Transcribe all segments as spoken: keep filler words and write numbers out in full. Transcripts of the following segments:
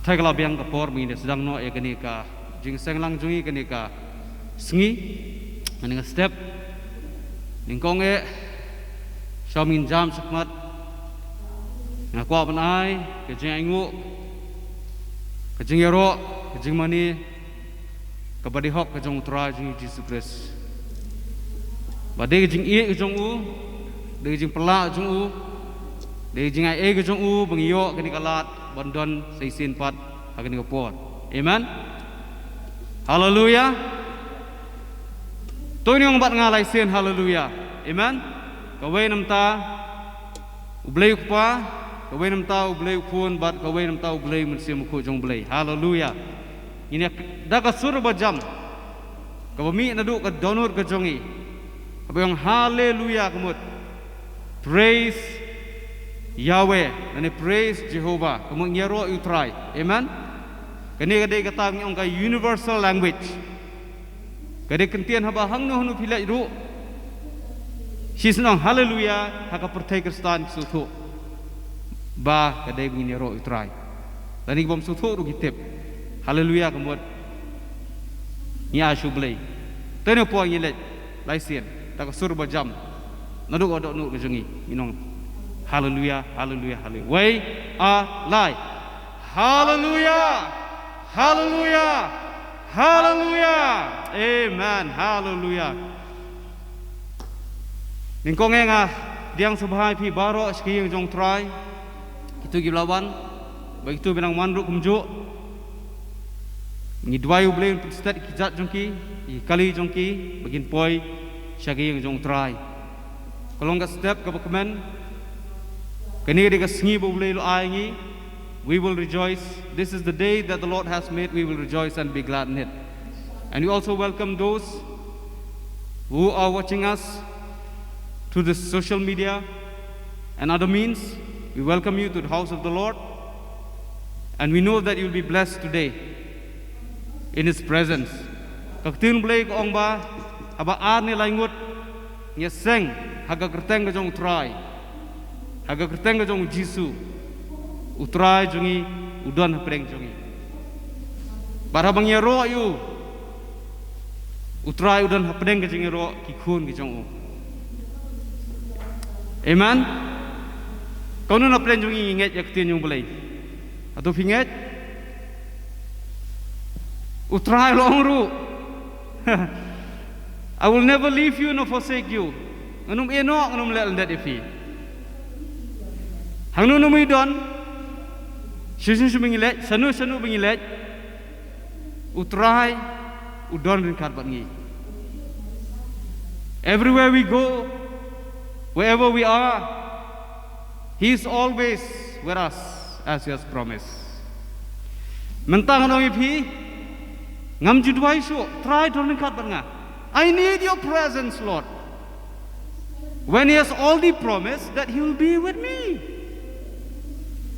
Te ka la biang ka por ba ngin ïa sdang noh ïa kane ka jingseng lang jong ngi, kane ka sngi, kane ka step. Nyngkong eh, sha ba ngin jam shakhmat, nga kwah ban ai ka jingainguh, ka jingïaroh, ka jingmane kaba dei hok ka jong U Trai jong ngi Jisu Khrist. Ba dei ka jingïeit ka jong u, dei ka jingpyllait ka jong u, dei ka jingaiei ka jong u ba ngi ïoh kane ka lad ban don sa shisien pat ha kane ka por. Amen. Haleluia. To ngin ong bad nga lai sien, haleluia. Amen. Kawei na bynta U Blei U Kpa, kawei na bynta U Blei U Khun, bad kawei na bynta U Blei U Mynsiem Bakhuid jong U Blei. Haleluia. Ngin ïa, da ka sur ba jam, kaba mih naduh ka dohnud ka jong ngi, kaba ong haleluia, ka mut praise Yahweh, lane praise Jehovah, ka mut ngi ïaroh ïa U Trai. Amen. Kane ka dei kata ngi ong ka universal language. Ka dei kyntien haba hangno hangno phi leit ruh, shisien ong haleluia, ha ka pyrthei Khristan ki sngewthuh ba ka dei ba ngin ïaroh ïa U Trai. Lane ki bym sngewthuh ruh ki tip. Haleluia ka mut ngi ai sha U Blei. Te ne por ngi leit lai sien, da ka sur ba jam, naduh ka dohnud ka jong ngi, ngin ong haleluia, haleluia, haleluia. Wei, a, lai. Haleluia! Haleluia! Haleluia! Amen. Haleluia. Nyngkong eh nga pdiang sngewbha ïa phi baroh sha ka ïing jong U Trai. Kito kiba la wan, bad kito kiba nang wan ruh kumjuh. Ngi duwai U Blei un pynstet ïa ki kjat jong ki, ïa ki kali jong ki, ba kin poi sha ka ïing jong U Trai. Ka long ka step kaba kmen. Kane ka dei ka sngi ba U Blei u la ai ïa ngi. We will rejoice. This is the day that the Lord has made. We will rejoice and be glad in it. And we also welcome those who are watching us through the social media and other means. We welcome you to the house of the Lord. And we know that you will be blessed today in His presence. Ka ktien Blei ka ong ba haba ar ne lai ngut ngi ïaseng ha ka kyrteng ka jong U Trai, ha ka kyrteng ka jong U Jisu, U Trai jong ngi u don hapdeng jong ngi. Bad haba ngi ïaroh ïa u, U Trai u don hapdeng ka jingïaroh ki khun ki jong u. Amen. Kumno na pdeng jong ngi ngi ngeit ïa ka ktien jong U Blei? Hato phi ngeit? U Trai u la ong ruh, I will never leave you nor forsake you. Ngan ym ïehnoh, ngan ym leh lyndet ïa phi. Hangno hangno ba ngi don, shisien shisien ba ngi leit, shano shano ba ngi leit, U Trai u don ryngkat bad ngi. Everywhere we go, wherever we are, He is always with us as He has promised. Mynta ngan ong ïa phi, ngam ju duwai shuh, Trai don ryngkat bad nga. I need your presence, Lord. When He has already promised that He will be with me,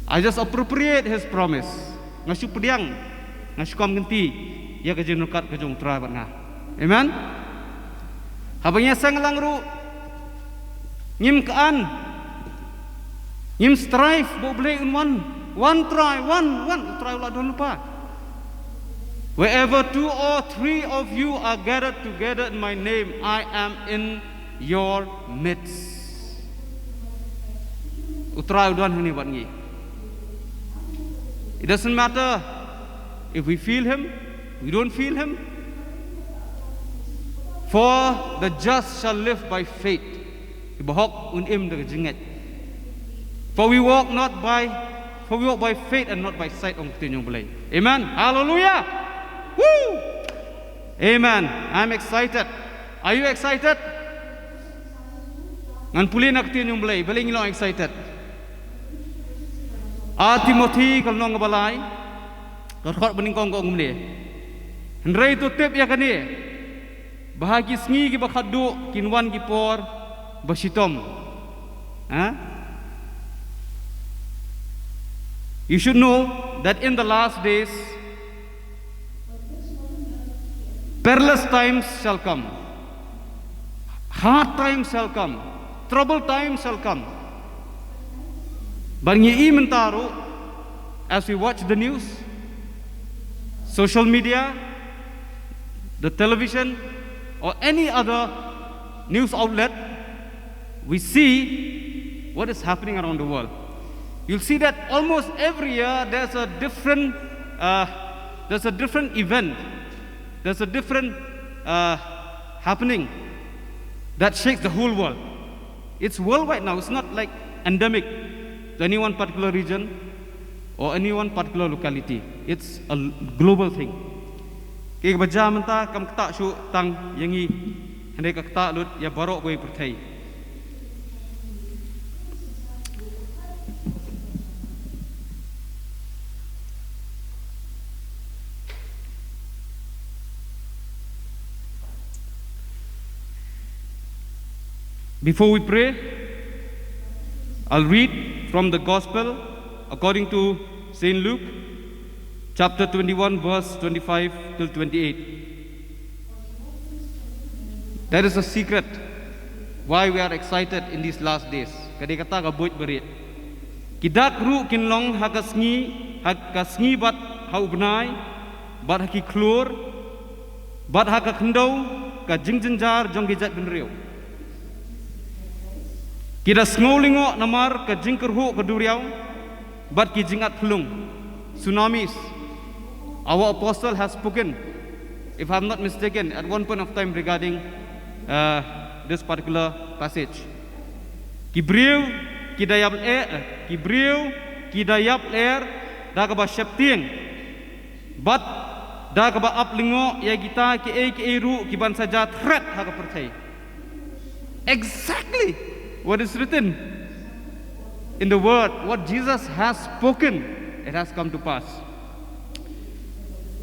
I just appropriate His promise. Nga shu pdiang, nga shu kam kynti ïa ka jingryngkat ka jong U Trai bad nga. Amen. Haba ngi ïaseng lang ruh, ngim khan, ngim strive ba U Blei un wan. Wan Trai, wan, wan, U Trai u la don lypa. Wherever two or three of you are gathered together in my name, I am in your midst. U Trai u don hangne bad ngi. It doesn't matter if we feel Him, we don't feel Him. For the just shall live by faith. Ki bahok un im da ka jingngeit. For we walk not by, for we walk by faith and not by sight, ong ka ktien jong U Blei. Amen. Hallelujah. Woo! Amen. I'm excited. Are you excited? Ngan pule na ka ktien jong U Blei, balei ngi long excited? Ar Timothi ka lynnong kaba lai, ka dkhot ba nyngkong ka ong kumne. Hynrei to tip ïa kane, ba ha ki sngi kiba khatduh kin wan ki por ba shitom. Ha? You should know that in the last days, perilous times shall come. Hard times shall come. Troubled times shall come. Bad ngi i mynta ruh, as we watch the news, social media, the television, or any other news outlet, we see what is happening around the world. You'll see that almost every year there's a different, uh, there's a different event, there's a different uh, happening that shakes the whole world. It's worldwide now. It's not like endemic to any one particular region or any one particular locality. It's a l- global thing. Ki ba ja mynta kam ktah shu tang ïa ngi, hynrei ka ktah lut ïa baroh kawei pyrthei. Before we pray, I'll read from the Gospel according to Saint Luke, chapter twenty-one, verse twenty-five till twenty-eight. That is the secret why we are excited in these last days. Ka dei kata ka buit barit. Ki dak ruh kin long ha ka sngi, ha ka sngi bad ha u bnai, bad ha ki khlur, bad ha ka khyndew ka jingjynjar jong ki jaitbynriew. Ki da sngew lyngngoh namar ka jingkyrhuh ka duriaw bad ki jingat phlung, tsunamis. Our apostle has spoken, if I'm not mistaken, at one point of time regarding uh, this particular passage. Ki briew ki da ïap lyer, ki briew ki da ïap lyer da kaba sheptieng bad da kaba ap lyngngoh ïa kita kiei kiei ruh ki ban sa jia threat ha ka pyrthei. Exactly what is written in the word, what Jesus has spoken, it has come to pass.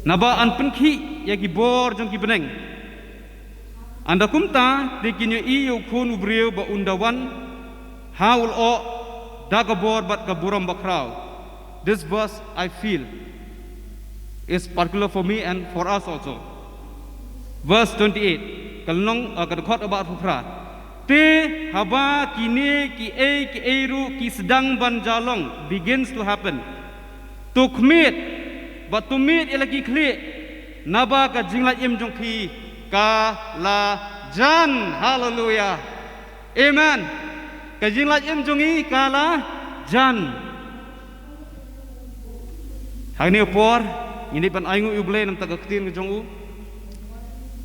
Naba yn pynkhih ïa ki bor jong ki bneng. Ynda kumta te kin ïohi ïa u Khun u briew ba un da wan ha u lyoh da ka bor bad ka burom bakhraw. This verse I feel is particular for me and for us also. Verse twenty-eight, ka lynnong, uh, ka dkhot ba arphew phra. Te haba kine kiei kiei ruh ki sdang ban jia long, begins to happen, to khmied bad to miet ïa la ki khlieh, naba ka jinglait im jong phi ka la jan. Haleluia. Amen. Ka jinglait im jong ngi ka la jan. Ha kane ka por ngin ïa ban ainguh ïa u Blei namar ka ktien ka jong u.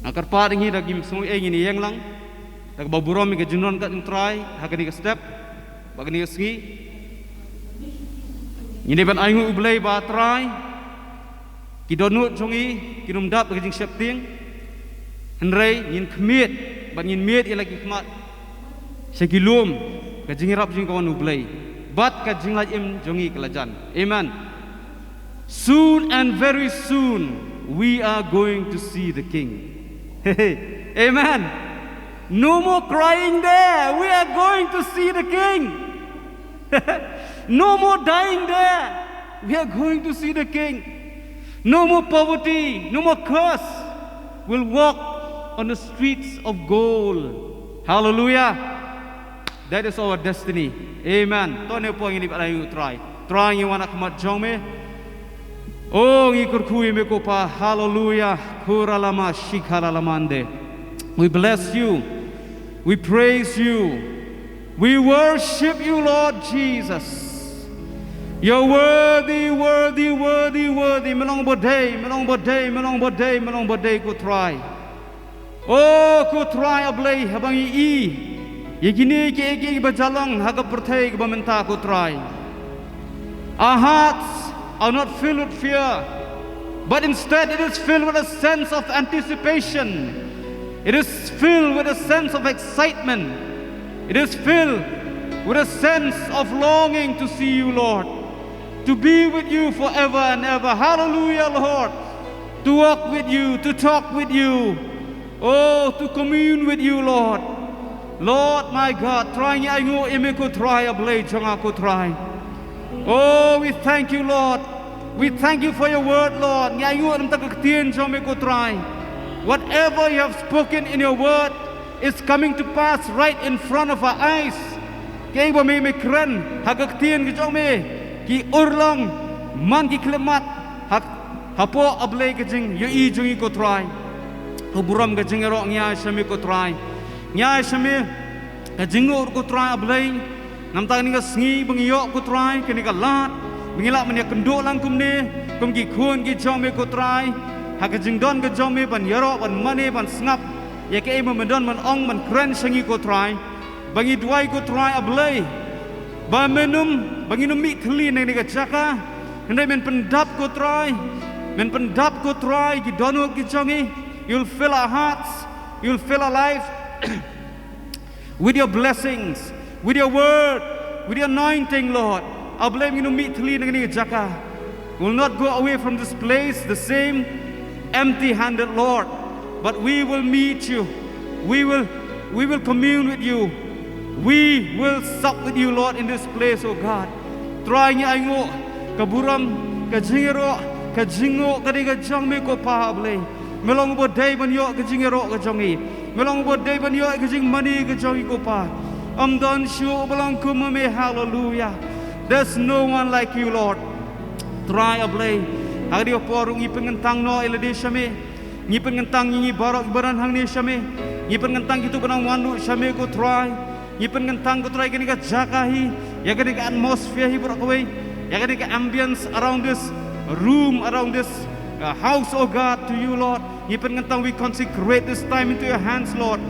Nga kyrpad ïa ngi da kim sngew ei ngin ïeng lang da kaba burom ïa ka jingdon ka jong u Trai ha kane ka step, ba kane ka sngi ngin ïa ban ainguh ïa u Blei ba Trai, ki dohnud jong ngi kin ym dap da ka jingsheptieng. Hynrei ngin khmied bad ngin miet ïa la ki khmat sha ki lum ka jingïarap jong ka wan u Blei bad ka jinglait im jong ngi ka la jan. Amen. Soon and very soon we are going to see the King. Amen. No more crying there. We are going to see the King. No more dying there. We are going to see the King. No more poverty, no more curse. We'll walk on the streets of gold. Hallelujah. That is our destiny. Amen. To ne poi ngin ïa ban ainguh ïa u Trai. Trai ngi wan ha khmat jong me. Oh, ngi kyrkhu ïa me ko Pa. Hallelujah. Kuralama shikalalamande. We bless you. We praise you. We worship you, Lord Jesus. You're worthy, worthy, worthy, worthy. Me long ba dei, me long ba dei, me long ba dei, me long ba dei ko Trai. Oh, ko Trai A Blei, haba ngi i ïa kine kiei kiei ba jia long ha ka pyrthei kaba mynta ko Trai. Our hearts are not filled with fear, but instead it is filled with a sense of anticipation. It is filled with a sense of excitement. It is filled with a sense of longing to see you, Lord, to be with you forever and ever. Hallelujah, Lord. To walk with you, to talk with you. Oh, to commune with you, Lord. Lord, my God, Trai ngi ainguh ïa me ko Trai, A Blei jong nga ko Trai. Oh, we thank you, Lord. We thank you for your word, Lord. Ngi ainguh namar ka ktien jong me ko Trai. Whatever you have spoken in your word is coming to pass right in front of our eyes. Kiei ba me me kren ha ka ktien ka jong me ki urlong man ki khyllipmat ha, Hapoh, A Blei, ka jingïohi jong ngi, ko Trai, ka burom ka jingïaroh, ngi ai sha me, ko Trai. Ngi ai sha me ka jingnguh, ko Trai, A Blei. Namar kane ka sngi ba ngi ïoh, ko Trai, kane ka lad ba ngi lah ban ïakynduh lang kumne kum ki khun ki jong me, ko Trai, ha ka jingdon ka jong me ban ïaroh, ban mane, ban sngap ïa kaei ba me don ban ong, ban kren sha ngi, ko Trai. Ba ngi duwai, ko Trai, A Blei, ba men ym, ba ngin ym mih thylli na kane ka jaka. Hynrei men pyndap, ko Trai, men pyndap, ko Trai, ki dohnud ki jong ngi. You'll fill our hearts, you'll fill our lives with your blessings, with your word, with your anointing, Lord. A Blei, ngin ym mih thylli na kane ka jaka. We will not go away from this place the same, empty handed, Lord. But we will meet you. We will, we will commune with you. We will sup with you, Lord, in this place, oh God. Trai, ngi ainguh ka burom, ka jingïaroh, ka jingnguh ka dei ka jong me, ko Pa, A Blei. Me long uba dei ban ïoh ka jingïaroh ka jong ngi. Me long uba dei ban ïoh ka jingmane ka jong ngi, ko Pa. Ym don shuh uba long kum ma me. Hallelujah. There's no one like you, Lord. Trai, A Blei, ha kane ka por ruh ngi pynkyntang noh ïa lade sha me. Ngi pynkyntang ïa ngi baroh kiba don hangne sha me. Ngi pynkyntang kito ba nang wan ruh sha me, ko Trai. Ngi pynkyntang, ko Trai, kane ka jaka hi, ïa kane ka atmosphere hi baroh kawei, ïa kane ka ambience around this room, around this, uh, house, oh God, to you, Lord. Ngi pynkyntang, we consecrate this time into your hands, Lord.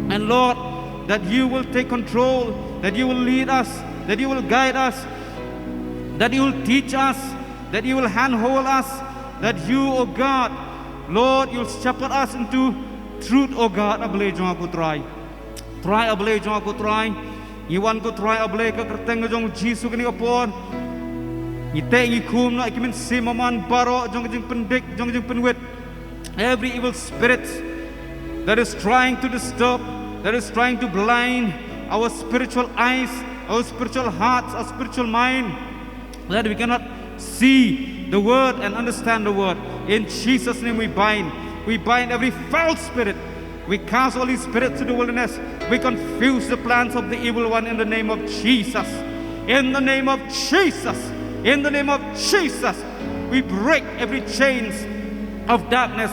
And Lord, that you will take control, that you will lead us, that you will guide us, that you will teach us, that you will handhold us, that you, oh God, Lord, you'll shepherd us into truth, oh God, A Blei jong nga, ko Trai. Trai, A Blei jong nga, ko Trai, ngi wan, ko Trai, A Blei, ha ka kyrteng ka jong u Jisu kane ka por. Ngi teh ngi khum noh ïa ki mynsiem bymman baroh jong ka jingpyndik, jong ka jingpynwit. Every evil spirit that is trying to disturb, that is trying to blind our spiritual eyes, our spiritual hearts, our spiritual mind, that we cannot see the word and understand the word. In Jesus' name we bind. We bind every foul spirit. We cast all these spirits to the wilderness. We confuse the plans of the evil one in the name of Jesus. In the name of Jesus. In the name of Jesus. We break every chains of darkness.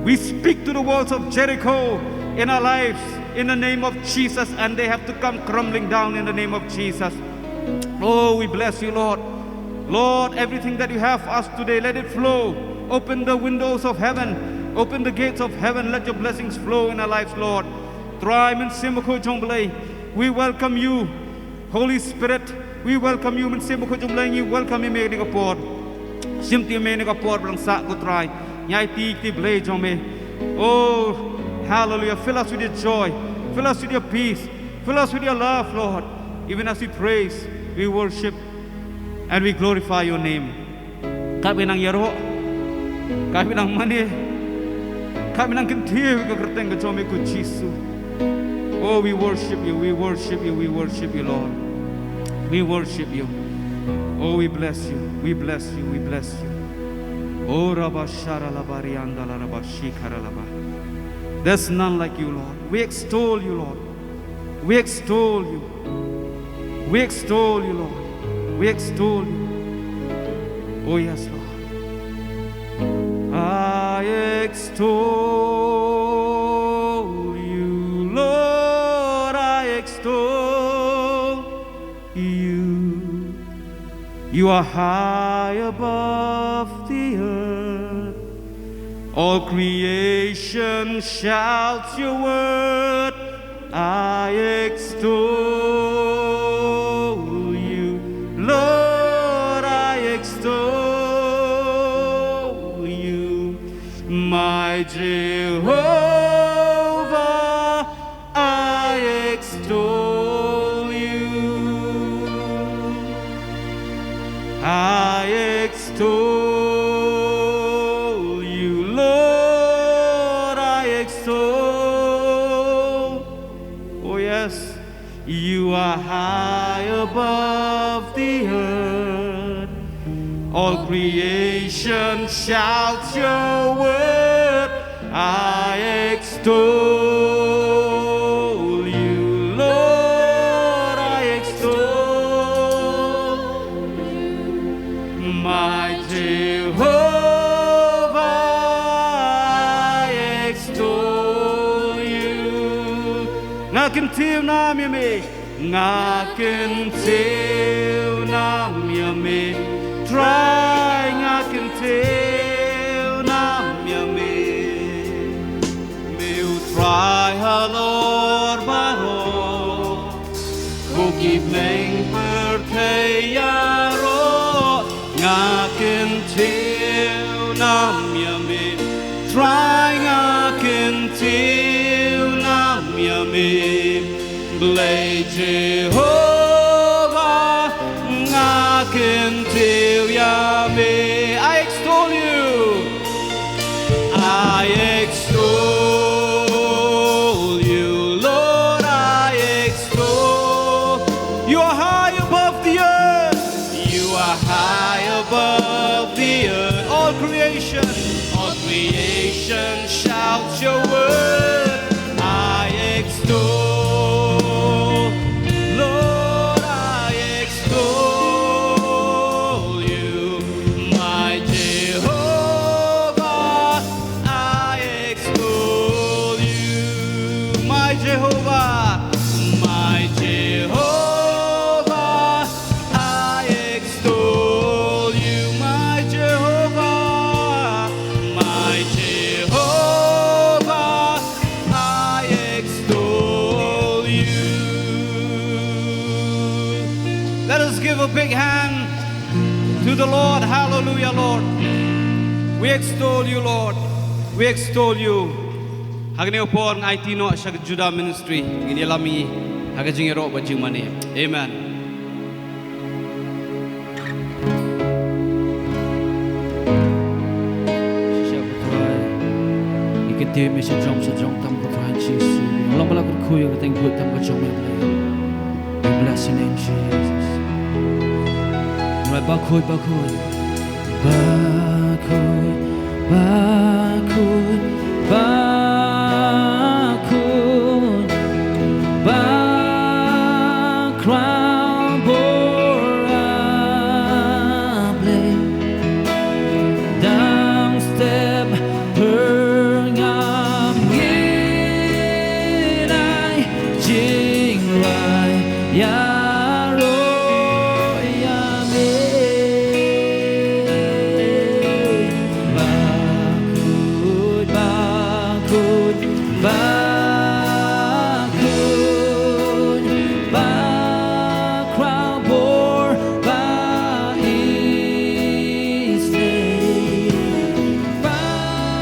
We speak to the walls of Jericho in our lives in the name of Jesus, and they have to come crumbling down in the name of Jesus. Oh, we bless you, Lord. Lord, everything that you have for us today, let it flow. Open the windows of heaven. Open the gates of heaven. Let your blessings flow in our lives, Lord. Trai, Mynsiem Bakhuid jong U Blei, we welcome you. Holy Spirit, we welcome you. Mynsiem Bakhuid jong U Blei, ngi welcome ïa me ha kane ka por. Shim ïa me ha kane ka por ba la sah, ko Trai. Ngi aiti ïa ki kti Blei jong me. Oh, hallelujah. Fill us with your joy. Fill us with your peace. Fill us with your love, Lord. Even as we praise, we worship, and we glorify your name. Katba ngi nang ïaroh, katba ngi nang mane, katba ngi nang kyntiew ïa ka kyrteng ka jong me, ko Jisu. Oh, we worship you, we worship you, we worship you, Lord. We worship you. Oh, we bless you, we bless you, we bless you. Oh, Rabba Shara Labarianda La Rabba Shikara Laba. There's none like you, Lord. We extol you, Lord. We extol you. We extol you, Lord. We extol you. Oh, yes, Lord. I extol you, Lord. I extol you. You are high above the earth. All creation shouts your word. I extol you, Lord, I extol you, my Jehovah. I extol you. I extol you, Lord. I extol. Oh, yes. You are high above the earth. All creation shouts your word. I extol you, Lord, I extol you, my Jehovah. Kyntiew nam ïa me, nga kyntiew nam ïa me, Trai nga kyntiew nam ïa me. Me u Trai halor baroh, ko ki bneng pyrthei ïaroh, nga kyntiew nam ïa me, Trai nga kyntiew nam ïa me. Blei Jehobah, nga kyntiew ïa me. I extol you. I extol you, Lord, I extol. You are high above the earth. You are high above the earth. All creation, all creation shouts your word. I extol, Lord, I extol you, my Jehovah. I extol you, my Jehovah, my Jehovah. I extol you, my Jehovah, my Jehovah. I extol you. Let us give a big hand to the Lord. Hallelujah, Lord. We extol you, Lord. We extol you. Ha kane ka por ngan aiti noh sha ka Judah Ministry. Ngin ïalam ïa ngi ha ka jingïaroh bad jingmane. Amen. Shisha ko Trai. Ngi kyntiew ïa me sha jrong sha jrong tam ko Trai Jisu. Long ba la kyrkhu ïa ka teng buit tam ka jong me Blei. We bless your name, Jesus. Right, bakhuid, bakhuid. Bakhuid, bakhuid, bakhuid, bakhraw bor A Blei. Dang step pyrngam ngin ai jingrwai ïaroh ïa me. Bakhuid, bakhuid, bakhuid, bakhraw bor ba ïeit. Bakhuid,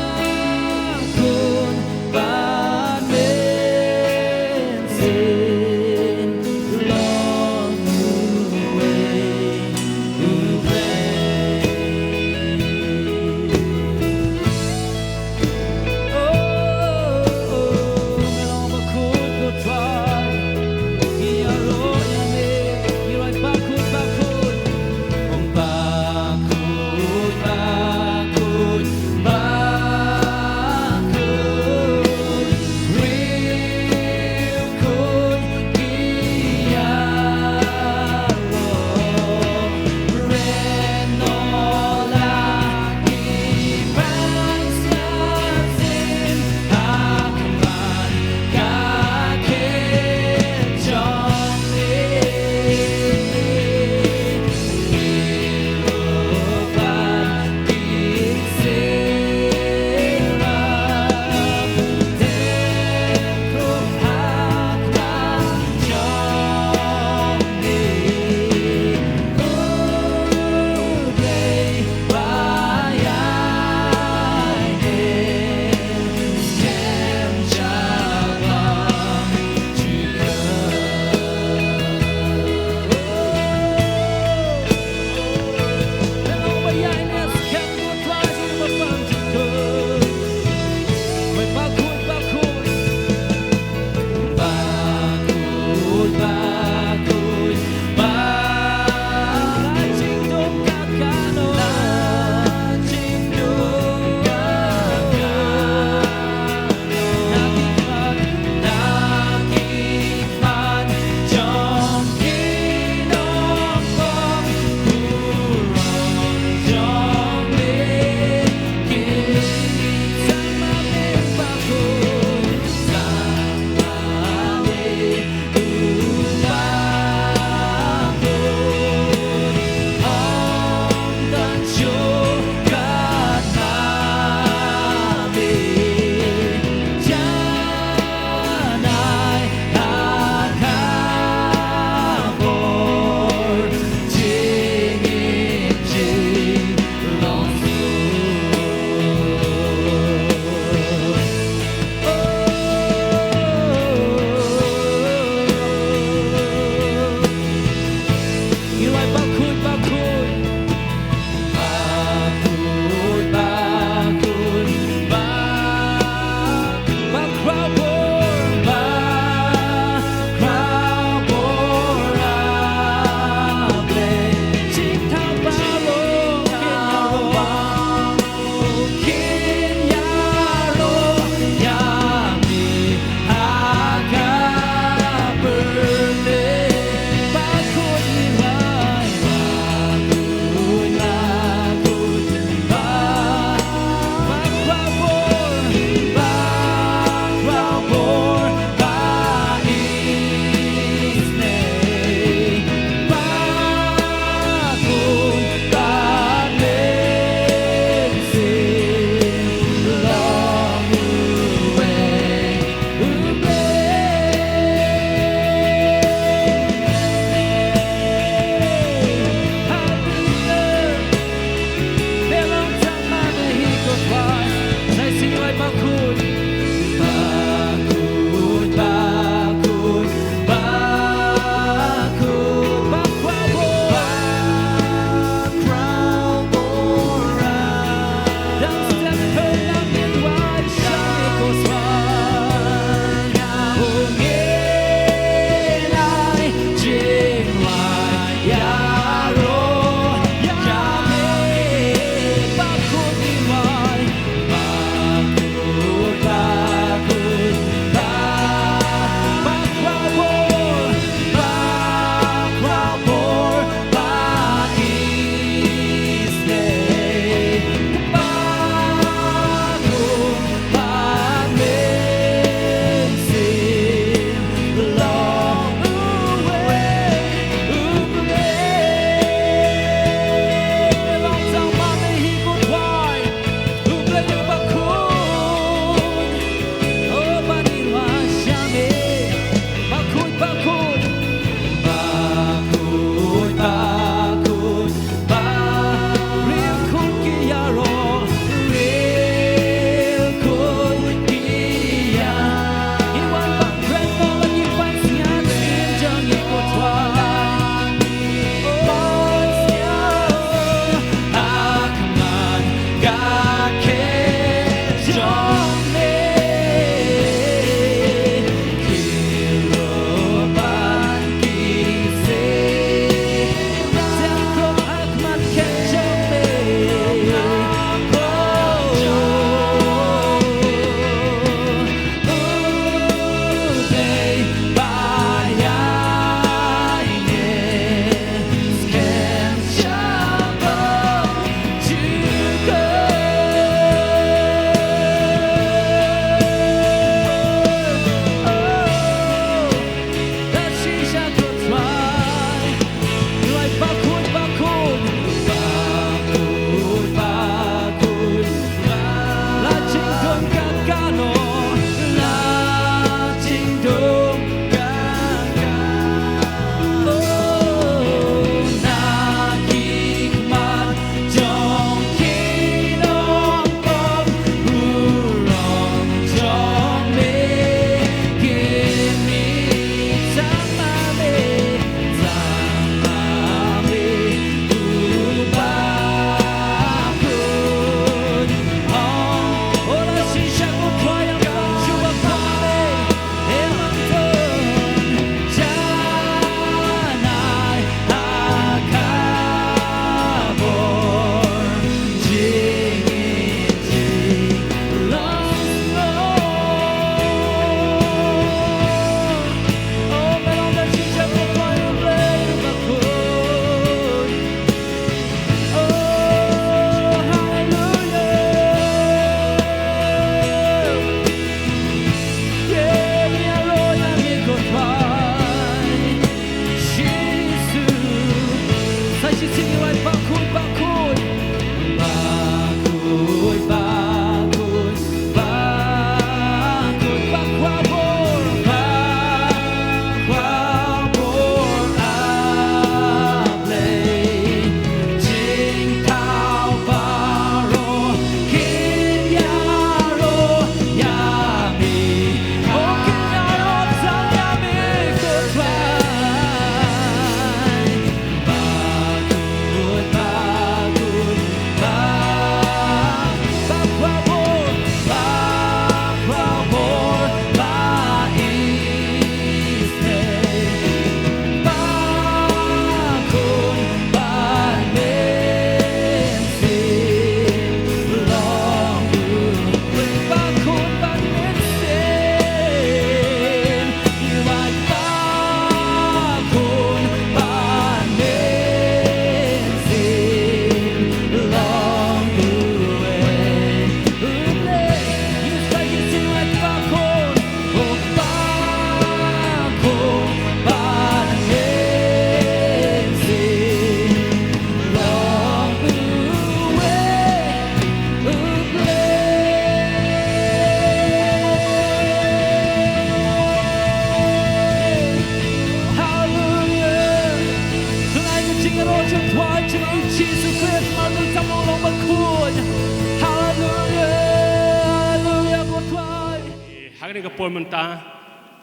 Kane ka por mynta,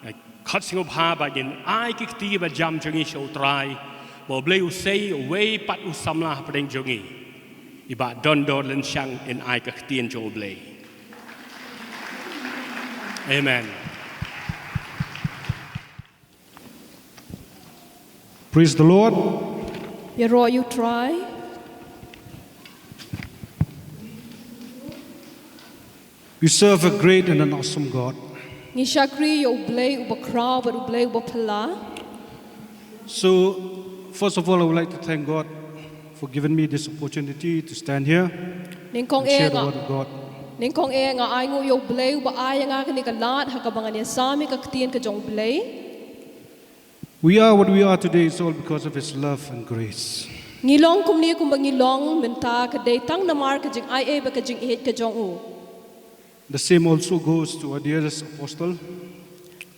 eh, khot sngewbha ba ngin ai ki kti ba jam jong ngi sha U Trai, ba U Blei u sei uwei pat u samla hapdeng jong ngi. I Bah Dondor Lynshang in ai ka ktien jong U Blei. Amen. Praise the Lord. Ïaroh ïa U Trai. We serve a great and an awesome God. Ngi shakri ïa U Blei uba khraw bad U Blei uba phylla. So, first of all, I would like to thank God for giving me this opportunity to stand here Nyngkong and share eh the nga word of God. Nyngkong eh nga ainguh ïa U Blei uba ai ïa nga kane ka lad ha kaba ngan ïasam ïa ka ktien ka jong U Blei. We are what we are today is all because of His love and grace. Ngi long kumne kumba ngi long mynta ka dei tang namar ka jingaiei bad ka jingïeit ka jong U. The same also goes to our dearest apostle.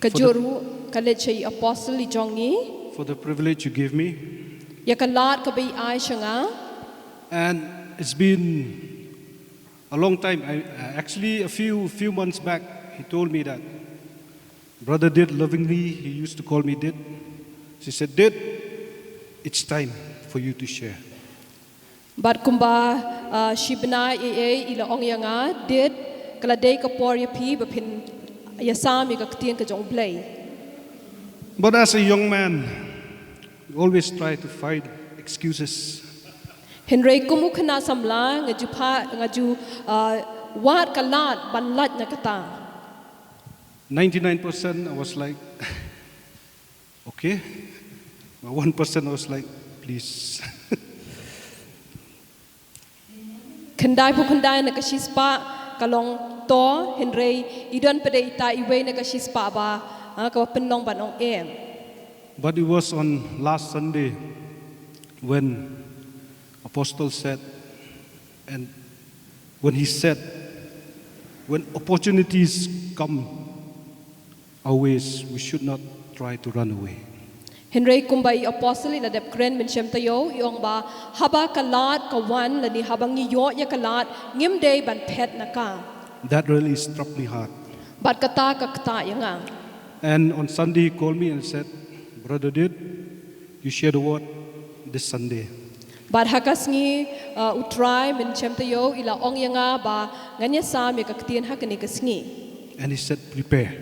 Ka jur ruh ka leit sha i apostle i jong ngi. For the privilege you gave me. Ïa ka lad kaba i ai sha nga. And it's been a long time. I, uh, actually, a few, few months back, he told me that Brother Did, lovingly, he used to call me Did. She said, "Did, it's time for you to share." Bad kumba, ah, shi bnai ei ei i la ong ïa nga, Did, ka la dei ka por ïa phi ba phin ïasam ïa ka ktien ka jong U Blei. But as a young man, you always try to find excuses. Hynrei kum u khynnah samla nga ju pha, nga ju, ah, wad ka lad ban lait na kata. Ninety-nine percent I was like, "Okay." But one percent I was like, "Please." Khyndaiphew khyndai na ka shispah ka long to, hynrei i don pat de ita iwei na ka shispah ba, ah, kaba pynlong ban ong em. But it was on last Sunday when Apostle said, and when he said, "When opportunities come our ways, we should not try to run away." Hynrei kumba i apostle i la dep kren mynshem taïew, i ong ba haba ka lad ka wan lane haba ngi ïoh ïa ka lad, ngim dei ban phet na ka. That really struck me hard. Bad kata ka ktah ïa nga. And on Sunday he called me and said, "Brother Did, you share the word this Sunday." Bad ha ka sngi, uh, U Trai mynshem taïew i la ong ïa nga ba ngan ïasam ïa ka ktien ha kane ka sngi. And he said, "Prepare."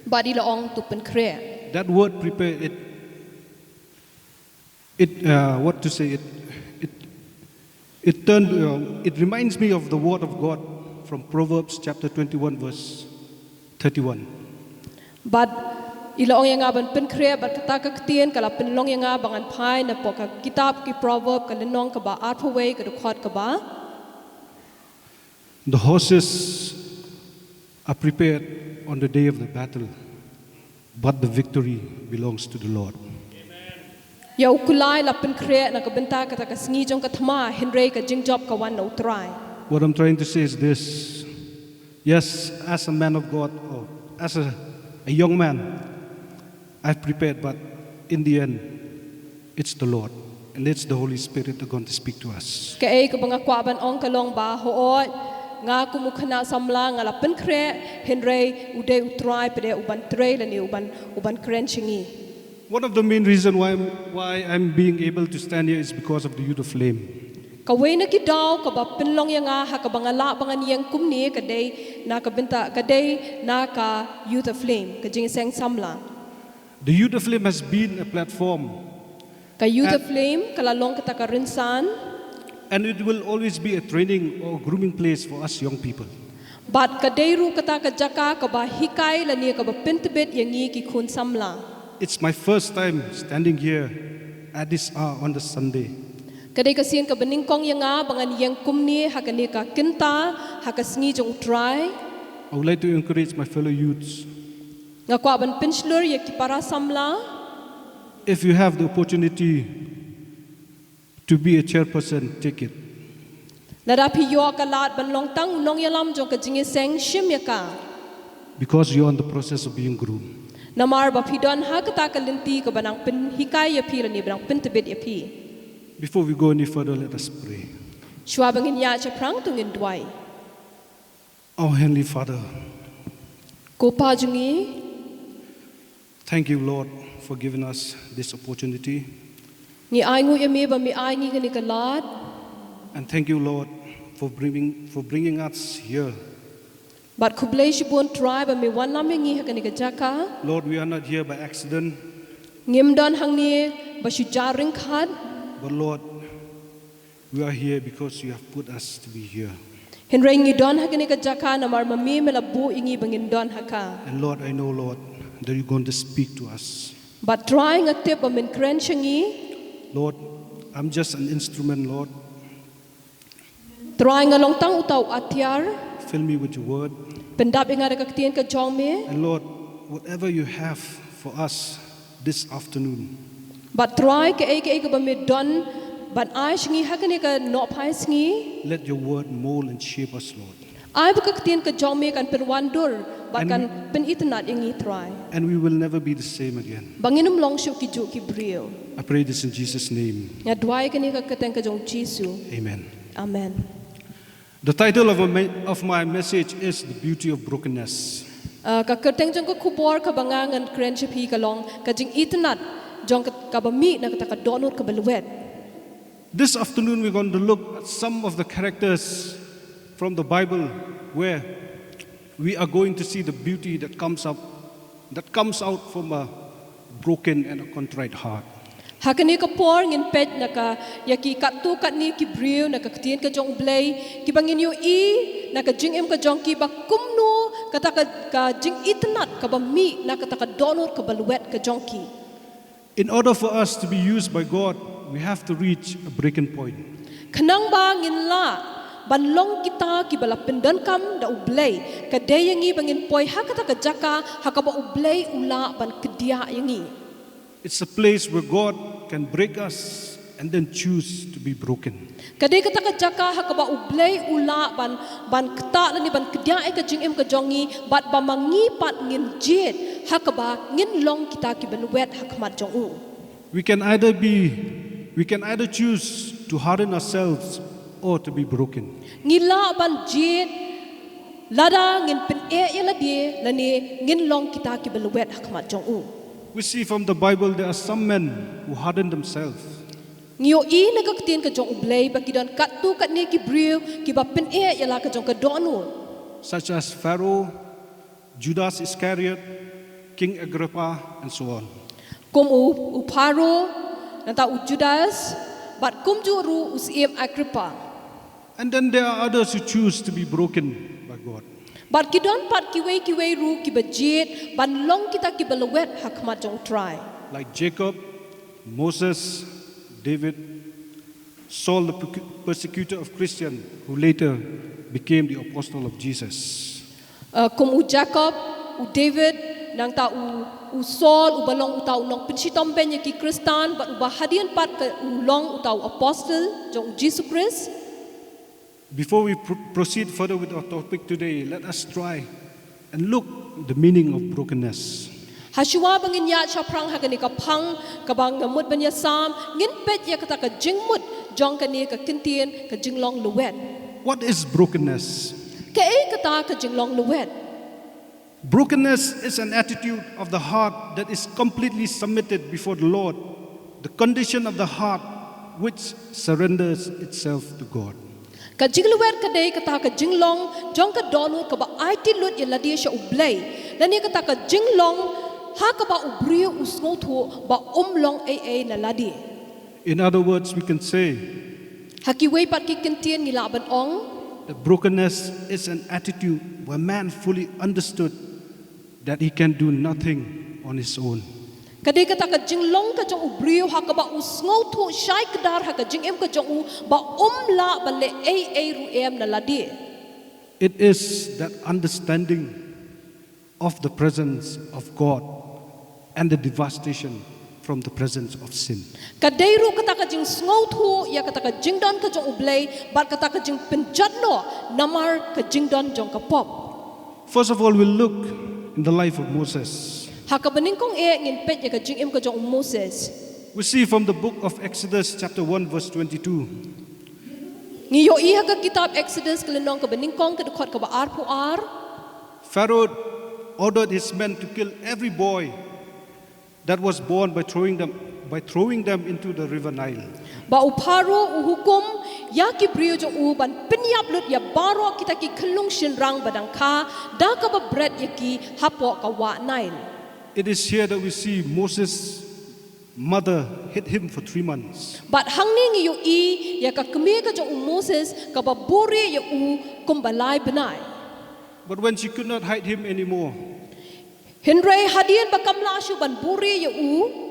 Bad i la ong, "To pynkhreh." That word prepare, it, it, uh, what to say, it, it, it turned, uh, it reminds me of the word of God from Proverbs chapter twenty-one, verse thirty-one. Bad i la ong ïa nga ban pynkhreh, bad kata ka ktien ka la pynlong ïa nga ba ngan phai napoh ka kitab ki Proverb, ka lynnong kaba arphew wei, ka dkhot kaba. The horses are prepared on the day of the battle, but the victory belongs to the Lord. Ïa u kulai la pynkhreh na ka bynta kata ka sngi jong ka thma, hynrei ka jingjop ka wan na U Trai. What I'm trying to say is this. Yes, as a man of God, or as a, a young man, I've prepared, but in the end, it's the Lord. And it's the Holy Spirit that going to speak to us. Kaei kaba nga kwah ban ong ka long ba, hooid, nga kum u khynnah samla nga la pynkhreh, hynrei u dei U Trai pat de uban trei lane uban, uban kren sha ngi. One of the main reason why I'm, why I'm being able to stand here is because of the Youth of Flame. Kawei na ki daw kaba pynlong ïa nga ha kaba nga lah ba ngan ïeng kumne ka dei na ka bynta, ka dei na ka Youth of Flame, ka Jingïaseng Samla. The Youth of Flame has been a platform. Ka Youth of Flame ka la long kata ka rynsan. And it will always be a training or grooming place for us young people. Bad ka dei ruh kata ka jaka kaba hikai lane kaba pyntbit ïa ngi ki khun samla. It's my first time standing here at this hour on the Sunday. Ka dei ka sien kaba nyngkong ïa nga ba ngan ïeng kumne ha kane ka kynta ha ka sngi jong U Trai. I would like to encourage my fellow youths. Nga kwah ban pynshlur ïa ki para samla. If you have the opportunity to be a chairperson, take it. Lada phi ïoh ka lad ban long tang u nongïalam jong ka jingïaseng, shim ïa ka. Because you're in the process of being groomed. Namar ba phi don ha kata ka lynti kaba nang pynhikai ïa phi lane ba nang pyntbit ïa phi. Before we go any further, let us pray. Shuwa ba ngin ïaid shaphrang to ngin duwai. Our Heavenly Father, Ko Pa jong ngi, Thank you, Lord, for giving us this opportunity. Ngi ai nguh ïa me ba me ai ngi kane ka lad. And thank you, Lord, for bringing, for bringing us here. Bad khublei shibun Trai ba me wanlam ïa ngi ha kane ka jaka. Lord, we are not here by accident, Ngim don hangne ba shu jia ryngkat. But Lord, we are here because you have put us to be here. Hynrei ngi don ha kane ka jaka namar ma me me la buh ïa ngi ba ngin don ha ka. And Lord, I know, Lord, that you're going to speak to us. Bad Trai nga tip ba men kren sha ngi. Lord, I'm just an instrument, Lord. Trai nga long tang uta u atiar. Fill me with your word. Pyndap ïa nga da ka ktien ka jong me. And Lord, whatever you have for us this afternoon, Bad Trai kaei kaei kaba me don ban ai sha ngi ha kane ka nohphai sngi. Let your word mold and shape us, Lord. Ai ba ka ktien ka jong me kan pynwandur bad kan pynitynnad ïa ngi Trai. And we will never be the same again. Ba ngin ym long shuh ki juh ki briew. I pray this in Jesus' name. Nga duwai kane ha ka kyrteng ka jong Jisu. Amen. Amen. The title of, a me- of my message is The Beauty of Brokenness. Uh, ka kyrteng jong ka khubor kaba nga ngan kren sha phi ka long ka jingitynnad jong ka, kaba mih na kata ka dohnud kaba lwet. This afternoon, we're going to look at some of the characters from the Bible where we are going to see the beauty that comes up, that comes out from a broken and a contrite heart. Ha kane ka por ngin peit na ka ïa ki katto katne ki briew na ka ktien ka jong U Blei kiba ngin ïohi na ka jingim ka jong ki ba kumno kata ka, ka jingitynnad kaba mih na kata ka dohnud kaba lwet ka jong ki. In order for us to be used by God, we have to reach a breaking point. Khnang ba ngin lah ban long kita kiba la pyndonkam da U Blei ka dei ïa ngi ba ngin poi ha kata ka jaka ha kaba U Blei u lah ban kdiah ïa ngi. It's a place where God can break us and then choose to be broken. Ka dei kata ka jaka ha kaba U Blei u lah ban, ban ktah lane ban kdiah ïa ka jingim ka jong ngi bad ba ma ngi pat ngin jied ha kaba ngin long kita kiba lwet ha khmat jong u. We can either be, we can either choose to harden ourselves or to be broken. Ngi lah ban jied lada ngin pyneh ïa lade lane ngin long kita kiba lwet ha khmat jong u. We see from the Bible there are some men who hardened themselves. Ngi ïohi na ka ktien ka jong U Blei ba ki don katto katne ki briew kiba pyneh ïa la ka jong ka dohnud. Such as Pharaoh, Judas Iscariot, King Agrippa, and so on. Kum u, u Pharaoh, nangta u Judas, bad kumjuh ruh u Syiem Agrippa. And then there are others who choose to be broken by God. Bad ki don pat kiwei kiwei ruh kiba jied ban long kita kiba lwet ha khmat jong U Trai. Like Jacob, Moses, David, Saul, the percu- persecutor of Christian, who later became the apostle of Jesus. Uh, kum u Jacob, u David, nangta u, u Saul, uba long uta u nongpynshitom bein ïa ki Khristan, bad uba hadien pat ka u long uta u apostle jong u Jisu Khrist. Before we pr- proceed further with our topic today, let us try and look the meaning of brokenness. Hashwa ba ngin ïaid shaphrang ha kane ka phang kaba nga mut ban ïasam, ngin peit ïa kata ka jingmut jong kane ka kyntien ka jinglong lwet. What is brokenness? Kaei kata ka jinglong lwet? Brokenness is an attitude of the heart that is completely submitted before the Lord, the condition of the heart which surrenders itself to God. Ka jinglwet ka dei kata ka jinglong jong ka dohnud kaba aiti lut ïa lade sha U Blei, lane kata ka jinglong ha kaba u briew u sngewthuh ba um long ei ei na lade. In other words, we can say Ha kiwei pat ki kyntien ngi lah ban ong that brokenness is an attitude where man fully understood that he can do nothing on his own. Ka dei kata ka jinglong ka jong u briew ha kaba u sngewthuh shai kdar ha ka jingim ka jong u ba um lah ban leh ei ei ruh em na lade. It is that understanding of the presence of God and the devastation from the presence of sin. Ka dei ruh kata ka jingsngewthuh ïa kata ka jingdon ka jong U Blei bad kata ka jingpynjot noh namar ka jingdon jong ka pop. First of all, we'll look in the life of Moses. Ha kaba nyngkong eh ngin peit ïa ka jingim ka jong u Moses. We see from the book of Exodus, chapter one, verse twenty-two. Ngi ïohi ha ka kitab Exodus ka lynnong kaba nyngkong ka dkhot kaba arphew ar. Pharaoh ordered his men to kill every boy that was born by throwing them, by throwing them into the river Nile. Ba u Pharaoh u hukum ïa ki briew jong u ban pynïap lut ïa baroh kita ki khyllung shynrang ba dang kha da kaba bret ïa ki hapoh ka wah Nile. It is here that we see Moses' mother hid him for three months. Bad hangne ngi ïohi ïa ka kmie ka jong u Moses kaba buhrieh ïa u kumba lai bnai. But when she could not hide him anymore, Hynrei hadien ba kam lah shuh ban buhrieh ïa u,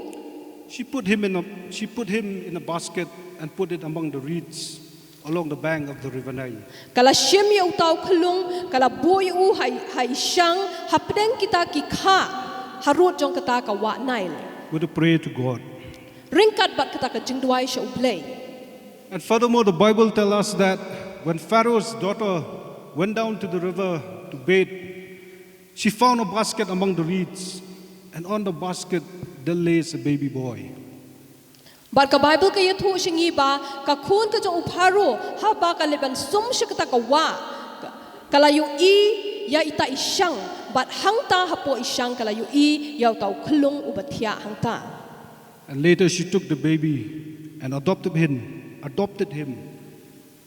she put him in a, she put him in a basket and put it among the reeds along the bank of the river Nile. ka la shim ïa uta u khyllung, ka la buh ïa u ha, ha i shang hapdeng kita ki kha harud jong kata ka wah Nile. With a prayer to God. Ryngkat bad kata ka jingduwai sha u Blei. And furthermore, the Bible tells us that when Pharaoh's daughter went down to the river to bathe, she found a basket among the reeds, and on the basket there lays a baby boy. Bad ka Bible ka ïathuh sha ngi ba ka khun ka jong u Pharaoh haba ka leit ban sum sha kata ka wah, ka, ka la ïohi ïa ita i shang, bad hangta hapoh i shang ka la ïohi ïa uta u khyllung uba thiah hangta. And later she took the baby and adopted him, adopted him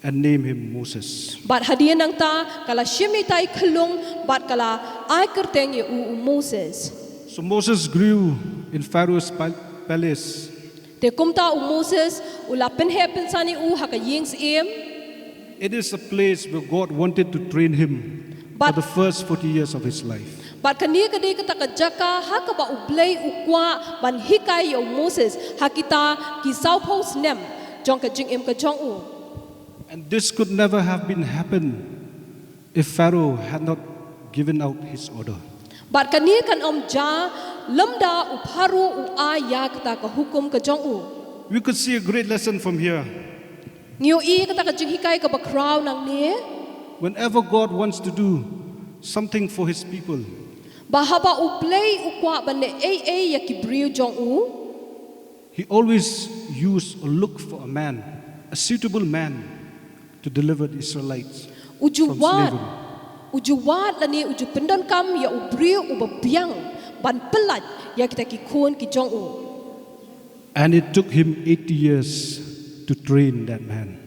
and named him Moses. Bad hadien nangta ka la shim ita i khyllung bad ka la ai kyrteng ïa u u Moses. So Moses grew in Pharaoh's pal- palace. Te kumta u Moses u la pynheh pynsan ïa u ha ka ïing syiem. It is a place where God wanted to train him for But- the first forty years of his life. Bad kane ka dei kata ka jaka ha kaba u Blei u kwah ban hikai ïa u Moses ha kita ki sawphew snem jong ka jingim ka jong u. And this could never have been happened if Pharaoh had not given out his order. Bad kane kan ym jia lymda u Pharaoh u ai ïa kata ka hukum ka jong u. We could see a great lesson from here. Ngi ïohi kata ka jinghikai kaba khraw nangne. Whenever God wants to do something for his people, Ba haba u Blei u kwah ban leh ei ei ïa ki briew jong u, he always used or looked for a man, a suitable man, to deliver the Israelites u ju from wad, slavery. U ju wad lane u ju pyndonkam ïa u briew uba biang ban pyllait ïa kita ki khun ki jong u. And it took him eighty years to train that man.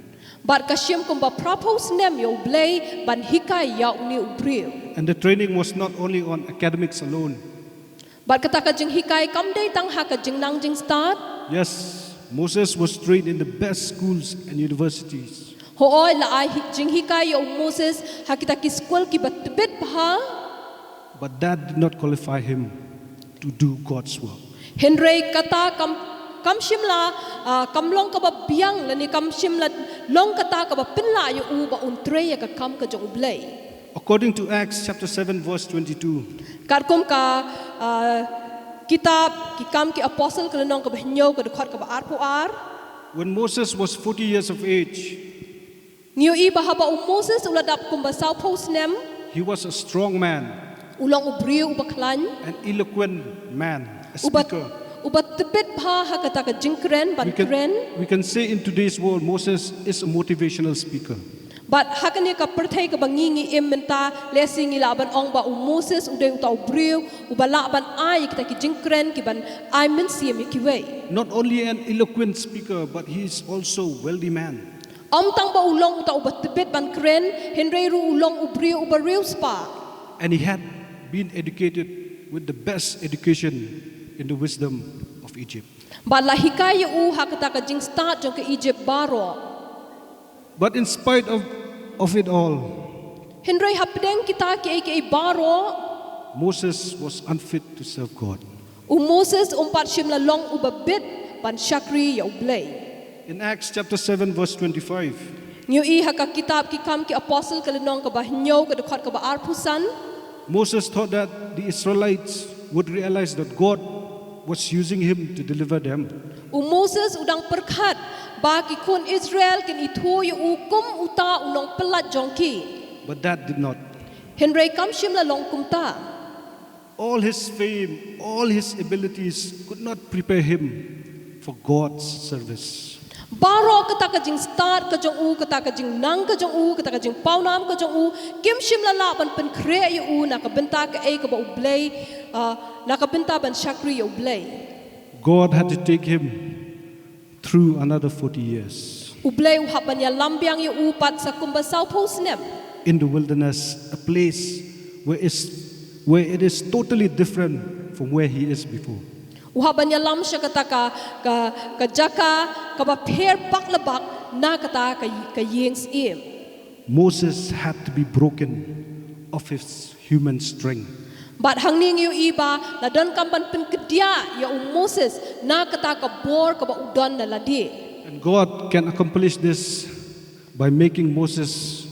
Bad ka shim kumba phra phew snem ïa u Blei ban hikai ïa une u briew. And the training was not only on academics alone. Bad kata ka jinghikai kam dei tang ha ka jingnang jingstad. Yes, Moses was trained in the best schools and universities. Hooid, la ai hi- jinghikai ïa u Moses ha kita ki skul kiba tbit bha. But that did not qualify him to do God's work. Hynrei kata kam, kam shym la, ah, kam long kaba biang lane kam shym la long kata kaba pynlah ïa u ba un trei ïa ka kam ka jong u Blei. According to Acts chapter seven, verse twenty-two, Katkum ka, ah, kitab Ki Kam ki Apostle ka lynnong kaba hynñiew ka dkhot kaba arphew ar. When Moses was forty years of age, Ngi ïohi ba haba u Moses u la dap kumba saw phew snem, he was a strong man, u long u briew uba khlaiñ, an eloquent man, a uba, speaker. Uba tbit bha ha kata ka jingkren ban We can, kren. We can say in today's world, Moses is a motivational speaker. Bad ha kane ka pyrthei kaba ngi ngi im mynta, lehse ngi lah ban ong ba u Moses u dei uta u briew uba lah ban ai kita ki jingkren kiban ai mynsiem ïa kiwei. Not only an eloquent speaker, but he is also a wealthy man. Ym tang ba u long uta uba tbit ban kren, hynrei ruh u long u briew uba riewspah. And he had been educated with the best education in the wisdom of Egypt. Bad la hikai ïa u ha kata ka jingstad jong ka Egypt baroh. But in spite of, of it all, Hynrei hapdeng kita kiei kiei baroh, Moses was unfit to serve God. U Moses um pat shym la long uba bit ban shakri ïa u Blei. In Acts chapter seven, verse twenty-five, Ngi ïohi ha ka kitab Ki Kam ki Apostle ka lynnong kaba hynñiew ka dkhot kaba arphew san. Moses thought that the Israelites would realize that God was using him to deliver them. U Moses u dang pyrkhat ba ki khun Israel kin ithuh ïa u kum uta u nongpyllait jong ki. But that did not. Hynrei kam shym la long kumta. All his fame, all his abilities could not prepare him for God's service. Baroh kata ka jingstad ka jong u, kata ka jingnang ka jong u, kata ka jingpawnam ka jong u, kim shym la lah ban pynkhreh ïa u na ka bynta kaei kaba U Blei, ah, na ka bynta ban shakri ïa U Blei. God had to take him through another forty years U Blei u hap ban ïalam biang ïa u pat sa kumba sawphew snem. in the wilderness, a place where, is, where it is totally different from where he is before. U hap ban ïalam sha kata ka, ka, ka jaka kaba pher bak la bak na kata ka, ka ïing syiem. Moses had to be broken of his human strength. Bad hangne ngi ïohi ba la donkam ban pynkdiah ïa u Moses na kata ka bor kaba u don na lade. And God can accomplish this by making Moses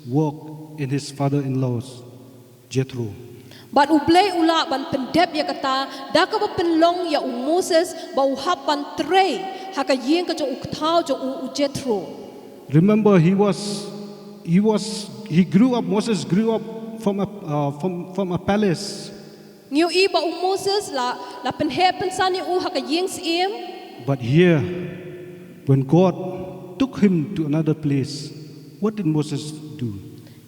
walk in his father in law's, Jethro. Bad U Blei u lah ban pyndep ïa kata da kaba pynlong ïa u Moses ba u hap ban trei ha ka ïing ka jong u kthaw jong u, u Jethro. Remember, he was, he was, he grew up, Moses grew up from a, uh, from, from a palace. Ngi ïohi ba u Moses la, la pynheh pynsan ïa u ha ka ïing syiem. But here, when God took him to another place, what did Moses do?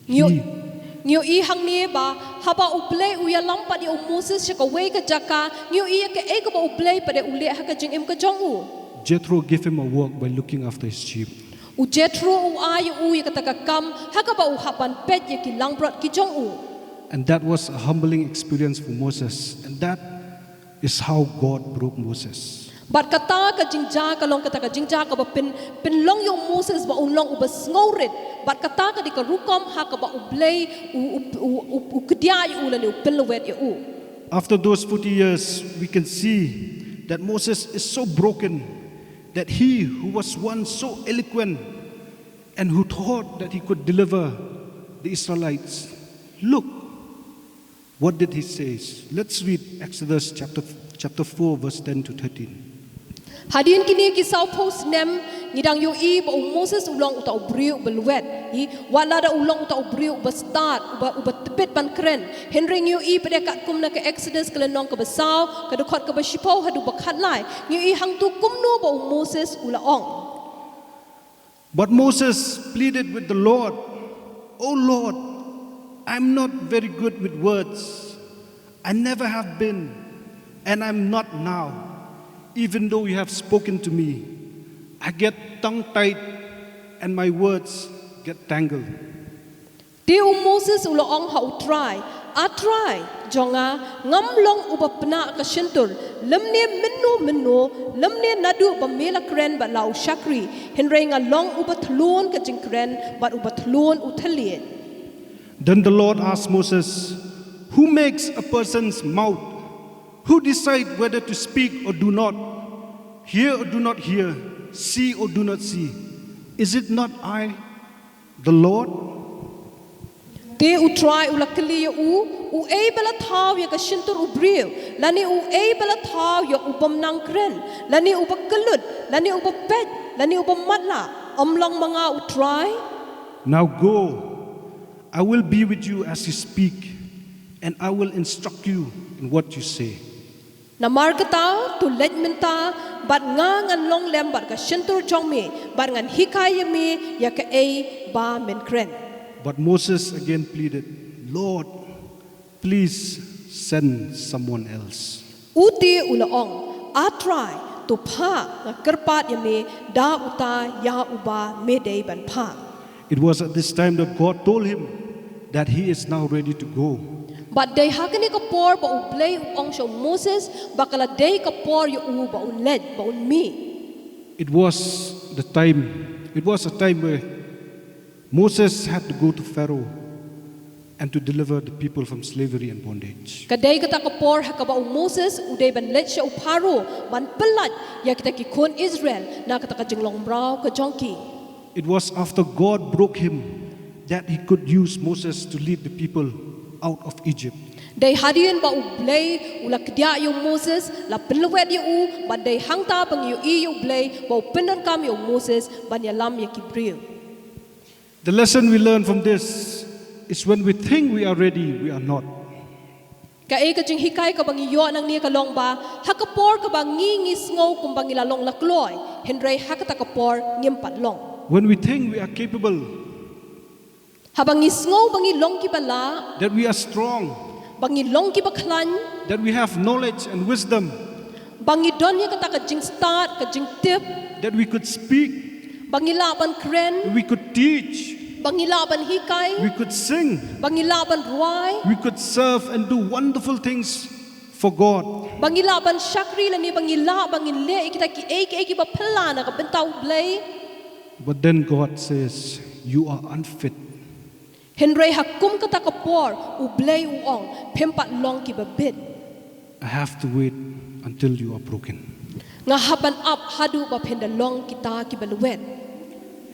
Ngi ïoh- ngi ïohi hangne ba haba U Blei u ïalam pat ïa u Moses sha kawei ka jaka, ngi ïohi ïa kaei kaba U Blei pat u leh ha ka jingim ka jong u. Jethro gave him a work by looking after his sheep. U Jethro u ai ïa u ïa kata ka kam ha kaba u hap ban peit ïa ki langbrot ki jong u. And that was a humbling experience for Moses. And that is how God broke Moses. Bad kata ka jingjia ka long kata ka jingjia kaba pyn, pynlong ïa u Moses ba un long uba sngewrit. Bad kata ka dei ka rukom ha kaba U Blei u, u, u, u, u kdiah ïa u lane u pynlwet ïa u. After those forty years, we can see that Moses is so broken that he who was once so eloquent and who thought that he could deliver the Israelites, look, what did he say? Let's read Exodus chapter, chapter four, verse ten to thirteen. Hadien kine ki sawphew snem ngi dang ïohi ba u Moses u long uta u briew uba lwet. Hi, wat lada u long uta u briew uba stad, uba, uba tbit ban kren. Hynrei ngi ïohi pat de katkum na ka Exodus ka lynnong kaba saw, ka dkhot kaba shiphew haduh ba khatlai. Ngi ïohi hangto kumno ba u Moses u la ong. But Moses pleaded with the Lord, O Lord, I'm not very good with words. I never have been, and I'm not now. Even though you have spoken to me, I get tongue tied and my words get tangled. Te u Moses u la ong ha u Trai, A Trai jong nga, ngam long uba pnah ka shyntur, lymne mynno mynno, lymne naduh ba me la kren bad la u shakri, hynrei nga long uba thlun ka jingkren bad uba thlun u thylliej. Then the Lord asked Moses, Who makes a person's mouth? Who decides whether to speak or do not, hear or do not hear, see or do not see? Is it not I, the Lord? Te u Trai u la kylli ïa u, uei ba la thaw ïa ka shyntur u briew, lane uei ba la thaw ïa u bym nang kren, lane uba kyllut, lane uba peit, lane uba matlah, ym long ma nga u Trai? Now go, I will be with you as you speak, and I will instruct you in what you say. Namar kata, to leit mynta, bad nga ngan long lem bad ka shyntur jong me, bad ngan hikai ïa me ïa kaei ba men kren. But Moses again pleaded, Lord, please send someone else. U te u la ong, A Trai, to phah, nga kyrpad ïa me, da uta ïa uba me dei ban phah. It was at this time that God told him that he is now ready to go. Bad dei ha kane ka por ba U Blei u ong sha u Moses ba ka la dei ka por ïa u ba un leit, ba un mih. It was the time, it was a time where Moses had to go to Pharaoh and to deliver the people from slavery and bondage. Ka dei kata ka por ha kaba u Moses u dei ban leit sha u Pharaoh ban pyllait ïa kita ki khun Israel na kata ka jinglong mraw ka jong ki. It was after God broke him that he could use Moses to lead the people out of Egypt. Dei hadien ba U Blei u la kdiah ïa u Moses, la pynlwet ïa u, bad dei hangta ba ngi ïohi ïa U Blei ba u pyndonkam ïa u Moses ban ïalam ïa ki briew. The lesson we learn from this is when we think we are ready, we are not. Kaei ka jinghikai kaba ngi ïoh nangne ka long ba, ha ka por kaba ngi ngi sngew kumba ngi la long la kloi, hynrei ha kata ka por ngim pat long. When we think we are capable, Haba ngi sngew ba ngi long kiba lah, that we are strong, ba ngi long kiba khlaiñ, that we have knowledge and wisdom, ba ngi don ïa kata ka jingstad, ka jingtip, that we could speak, ba ngi lah ban kren, we could teach, ba ngi lah ban hikai, we could sing, ba ngi lah ban rwai, we could serve and do wonderful things for God. Ba ngi lah ban shakri lane ba ngi lah ba ngin leh ïa kita kiei kiei kiba phylla na ka bynta U Blei. But then God says, "You are unfit." Hynrei ha kum kata ka por, U Blei u ong, phim pat long kiba bit. I have to wait until you are broken. Nga hap ban ap haduh ba phin da long kita kiba lwet.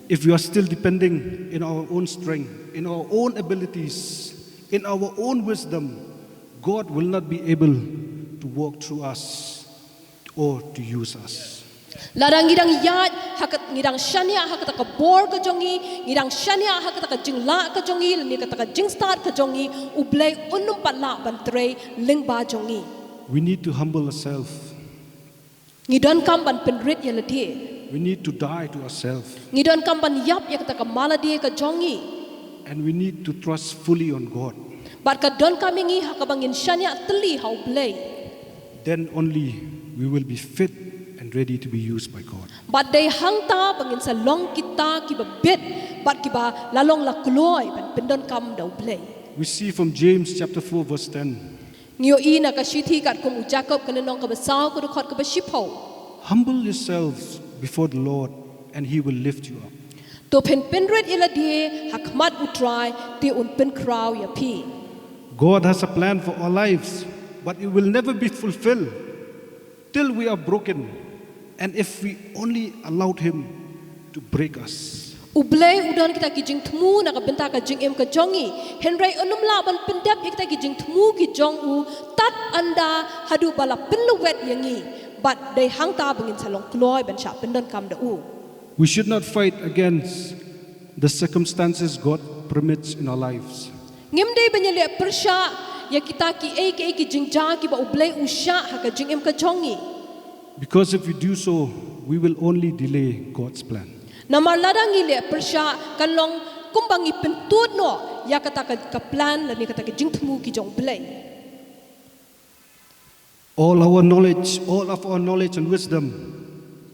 If we are still depending in our own strength, in our own abilities, in our own wisdom, God will not be able to work through us or to use us. Lada ngi dang ïaid, ha ka, ngi dang shaniah ha kata ka bor ka jong ngi, ngi dang shaniah ha kata ka jinglah ka jong ngi, lane kata ka jingstad ka jong ngi, U Blei un ym pat lah ban trei lyngba jong ngi. We need to humble ourselves. Ngi donkam ban pynrit ïa lade. We need to die to ourselves. Ngi donkam ban ïap ïa kata ka malade ka jong ngi. And we need to trust fully on God. Bad ka donkam ïa ngi ha kaba ngin shaniah tylli ha U Blei. Then only we will be fit and ready to be used by God. Bad dei hangta ba ngin sa long kita kiba bit, bad kiba la long la kloi ban pyndonkam da U Blei. We see from James chapter four, verse ten. Ngi ïohi na ka shithi katkum u Jakob ka lynnong kaba saw ka dkhot kaba shiphew. Humble yourselves before the Lord, and he will lift you up. To phin pynrit ïa lade ha khmat U Trai, te un pynkhraw ïa phi. God has a plan for our lives, but it will never be fulfilled till we are broken, and if we only allowed him to break us. U Blei u don kita ki jingthmu na ka bynta ka jingim ka jong ngi. Hynrei un ym lah ban pyndep ïa kita ki jingthmu ki jong u tad ynda haduh ba la pynlwet ïa ngi. Bad dei hangta ba ngin sa long kloi ban shah pyndonkam da u. We should not fight against the circumstances God permits in our lives. Ngim dei ban ïaleh pyrshah ïa kita kiei kiei ki jingjia kiba U Blei u shah ha ka jingim ka jong ngi. Because if we do so, we will only delay God's plan. Namar lada ngi leh pyrshah kan long kumba ngi pyntud noh ïa kata ka, ka plan lane kata ka jingthmu ki jong U Blei. All our knowledge, all of our knowledge and wisdom,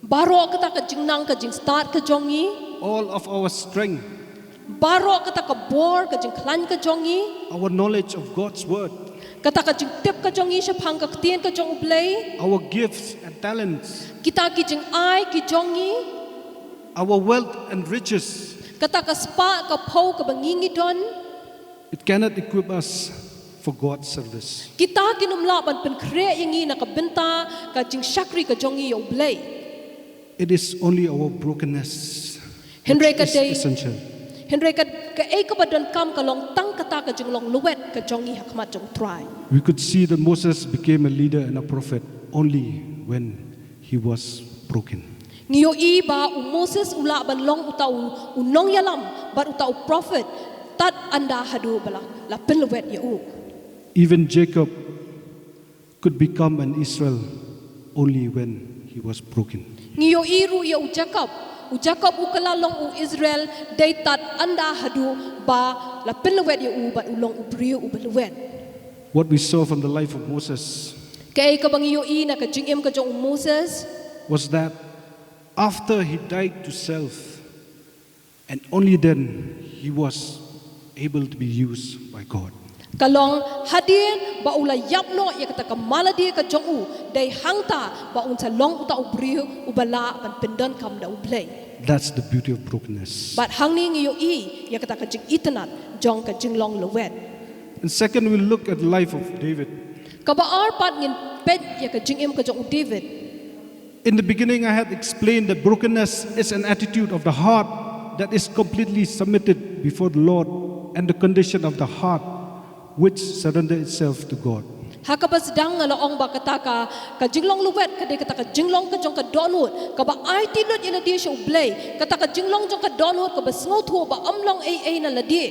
Baroh kata ka jingnang ka jingstad ka jong ngi. All of our strength, Baroh kata ka bor ka jingkhlaiñ ka jong ngi. Our knowledge of God's word, Kata ka jingtip ka jong ngi shaphang ka ktien ka jong U Blei. Our gifts and talents, Kita ki jingai ki jong ngi. Our wealth and riches, Kata ka spah ka phew kaba ngi ngi don. It cannot equip us for God's service. Kita kin ym lah ban pynkhreh ïa ngi na ka bynta ka jingshakri ka jong ngi ïa U Blei. It is only our brokenness Hynrei which ka is dei essential. Hynrei ka, kaei kaba donkam ka long tang kata ka jinglong lwet ka jong ngi ha khmat jong U Trai. We could see that Moses became a leader and a prophet only when he was broken. Ngi ïohi ba u Moses u lah ban long uta u, u nongïalam bad uta u prophet tad ynda haduh ba la, la pynlwet ïa u. Even Jacob could become an Israel only when he was broken. Ngi ïohi ruh ïa u Jakob. U Jakob u kylla long u Israel dei tad ynda haduh ba la pynlwet ïa u bad u long u briew uba lwet. What we saw from the life of Moses Kaei kaba ngi ïohi na ka jingim ka jong u Moses was that after he died to self, and only then he was able to be used by God. Ka long hadien ba u la ïap noh ïa kata ka malade ka jong u, dei hangta ba un sa long uta u briew uba lah ban pyndonkam da U Blei. That's the beauty of brokenness. Bad hangne ngi ïohi ïa kata ka jingitynnad jong ka jinglong lwet. And second, we'll look at the life of David. Kaba ar pat ngin peit ïa ka jingim ka jong u David. In the beginning, I had explained that brokenness is an attitude of the heart that is completely submitted before the Lord and the condition of the heart which surrender itself to God. Ha kaba sdang nga la ong ba kata ka, ka jinglong lwet ka dei kata ka jinglong ka jong ka dohnud, kaba aiti lut ïa lade sha U Blei, kata ka jinglong jong ka dohnud kaba sngewthuh ba ym long ei ei na lade.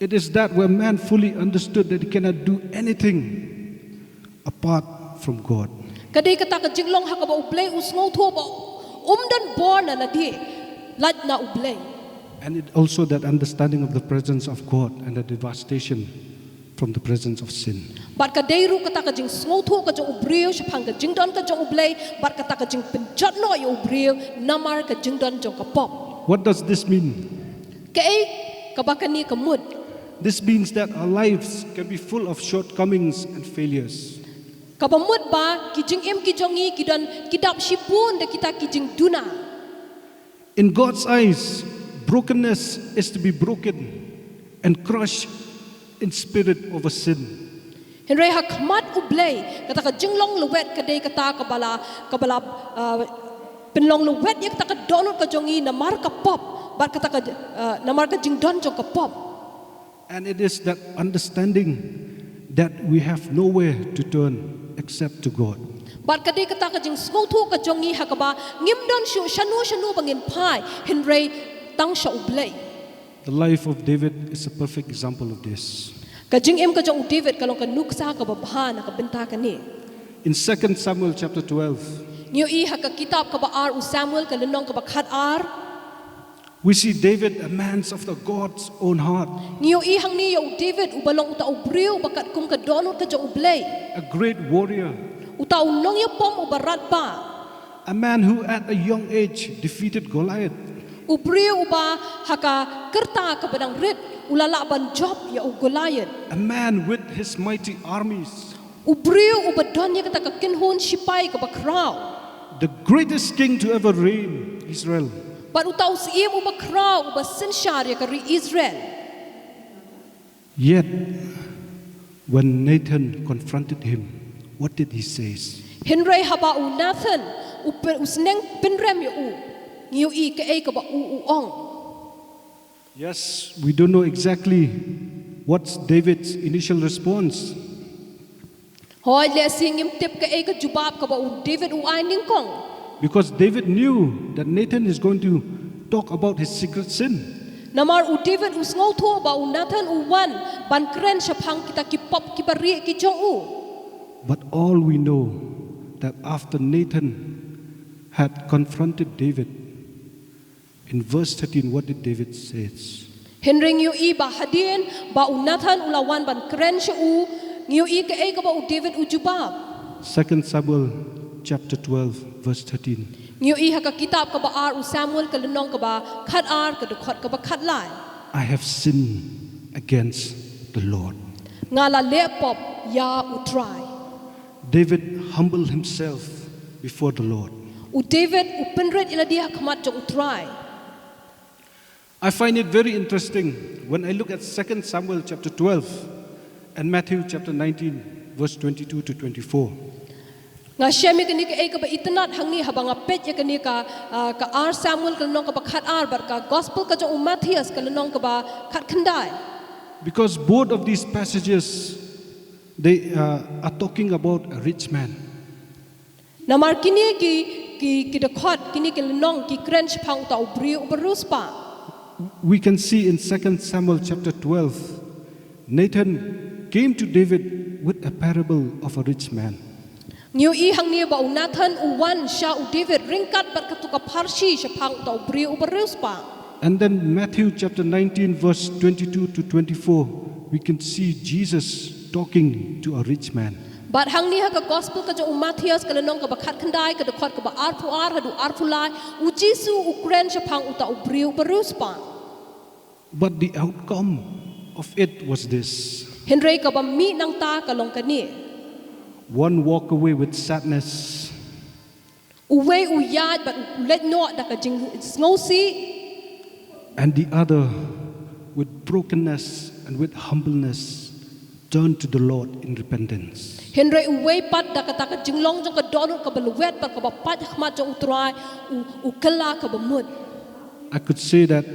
It is that where man fully understood that he cannot do anything apart from God. Ka dei kata ka jinglong ha kaba U Blei u sngewthuh ba um don bor na lade lait na U Blei. And it also that understanding of the presence of God and the devastation from the presence of sin. Bad ka dei ruh kata ka jingsngewthuh ka jong u briew shaphang ka jingdon ka jong U Blei, bad kata ka jingpynjot noh ïa u briew namar ka jingdon jong ka pop. What does this mean? Kaei kaba kane ka mut? This means that our lives can be full of shortcomings and failures. Kaba mut ba ki jingim ki jong ngi ki don, ki dap shibun da kita ki jingduna. In God's eyes, brokenness is to be broken and crushed in spirit over sin. Hynrei ha khmat U Blei, kata ka jinglong lwet ka dei kata kaba la, kaba la, uh, pynlong lwet ïa kata ka dohnud ka jong ngi namar ka pop, bad kata ka, uh, namar ka jingdon jong ka pop. And it is that understanding that we have nowhere to turn except to God. Bad ka dei kata ka jingsngewthuh ka jong ngi ha kaba ngim don shuh shano shano ba ngin phai, hynrei tang sha U Blei. The life of David is a perfect example of this. Ka jingim ka jong u David ka long ka nuksa kaba bha na ka bynta kane. In Second Samuel chapter twelve, ngi ïohi ha ka kitab kaba ar u Samuel ka lynnong kaba khat ar. We see David, a man after God's own heart. Ngi ïohi hangne ïa u David uba long uta u briew uba katkum ka dohnud ka jong U Blei. A great warrior. Uta u nongïapom uba radbah. A man who at a young age defeated Goliath. U briew uba ha ka kyrta kaba dang rit u la lah ban jop ïa u Goliath. A man with his mighty armies. U briew uba don ïa kata ka kynhun shipai kaba khraw. The greatest king to ever reign Israel. Bad uta u syiem uba khraw uba synshar ïa ka ri Israel. Yet, when Nathan confronted him, what did he say? Hynrei haba u Nathan u, pe- u sneng pynrem ïa u, ngi ïohi kaei kaba u u ong. Yes, we don't know exactly what's David's initial response. Hooid, lehse ngim tip kaei ka jubab kaba u David u ai nyngkong. Because David knew that Nathan is going to talk about his secret sin. Namar u David u sngewthuh ba u Nathan u wan ban kren shaphang kita ki pop kiba rieh ki jong u. But all we know that after Nathan had confronted David, in verse thirteen, what did David say? Hynrei ngi ïohi ba hadien ba u Nathan u la wan ban kren sha u, ngi ïohi kaei kaba u David u jubab. Second Samuel chapter twelve, verse thirteen. Ngi ïohi ha ka kitab kaba ar u Samuel ka lynnong kaba khat ar ka dkhot kaba khat lai. I have sinned against the Lord. Nga la leh pop ïa u Trai. David humbled himself before the Lord. U David u pynrit ïa lade ha khmat jong u Trai. I find it very interesting when I look at Second Samuel chapter twelve and Matthew chapter nineteen, verse twenty-two to twenty-four. Nga shem ïa kane kaei kaba itynnad hangne haba nga peit ïa kane ka, ah, ka ar Samuel ka lynnong kaba khat ar bad ka gospel ka jong u Matthias ka lynnong kaba khat khyndai. Because both of these passages, they, uh, are talking about a rich man. Namar kine ki, ki, ki dkhot, kine ki lynnong ki kren shaphang uta u briew uba riewspah. We can see in Second Samuel chapter twelve, Nathan came to David with a parable of a rich man. Ngi ïohi hangne ba u Nathan u wan sha u David ryngkat bad katu ka pharshi shaphang uta u briew uba riewspah. And then Matthew chapter nineteen, verse twenty-two to twenty-four, we can see Jesus talking to a rich man. Bad hangne ha ka gospel ka jong u Matthias ka lynnong kaba khat khyndai ka dkhot kaba arphew ar haduh arphew lai, u Jisu u kren shaphang uta u briew uba riewspah. But the outcome of it was this. Hynrei kaba mih nangta ka long kane. One walk away with sadness. Uwei u ïaid bad u leit noh da ka jingsngewsih. And the other, with brokenness and with humbleness, turned to the Lord in repentance. Hynrei uwei pat da kata ka jinglong jong ka dohnud kaba lwet bad kaba pait ha khmat jong u Trai, u, u kylla kaba mut. I could say that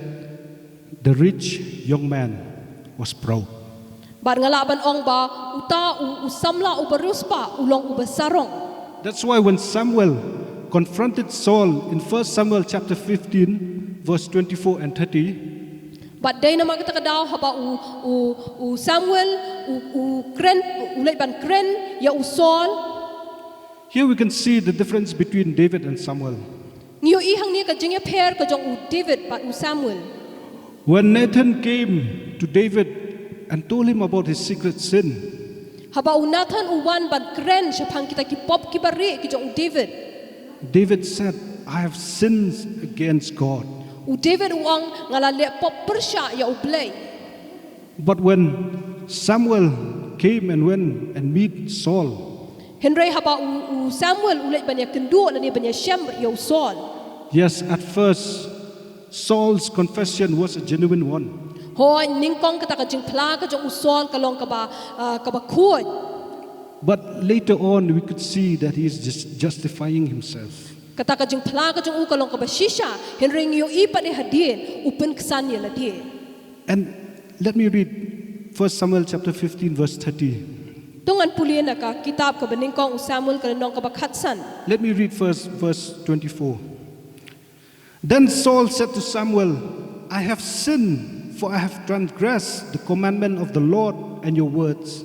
the rich young man was proud. Bad nga lah ban ong ba uta u, u samla uba riewspah u long uba sarong. That's why when Samuel confronted Saul in First Samuel chapter fifteen, verse twenty-four and thirty, Bad dei namar kata ka daw haba u, u, u Samuel, u, u kren, u leit ban kren ïa u Saul. Here we can see the difference between David and Samuel. Ngi ïohi hangne ka jingïapher ka jong u David bad u Samuel. When Nathan came to David and told him about his secret sin, Haba u Nathan u wan ban kren shaphang kita ki pop ki barieh ki jong u David. David said, "I have sinned against God." U David u ong, nga la leh pop pyrshah ïa u Blei. But when Samuel came and went and meet Saul, Hynrei haba u, u Samuel u leit ban ïakynduh lane ban ïashem ïa u Saul. Yes, at first, Saul's confession was a genuine one. Hooid, nyngkong kata ka jingphla ka jong u Saul ka long kaba, ah, kaba khuid. But later on, we could see that he is just justifying himself. Kata ka jingphla ka jong u ka long kaba shisha, hynrei ngi ïohi pat hadien u pynksan ïa lade. And let me read First Samuel chapter fifteen, verse thirty. To ngan pule na ka kitab kaba nyngkong u Samuel ka lynnong kaba khatsan. Let me read first verse twenty-four. Then Saul said to Samuel, "I have sinned, for I have transgressed the commandment of the Lord and your words,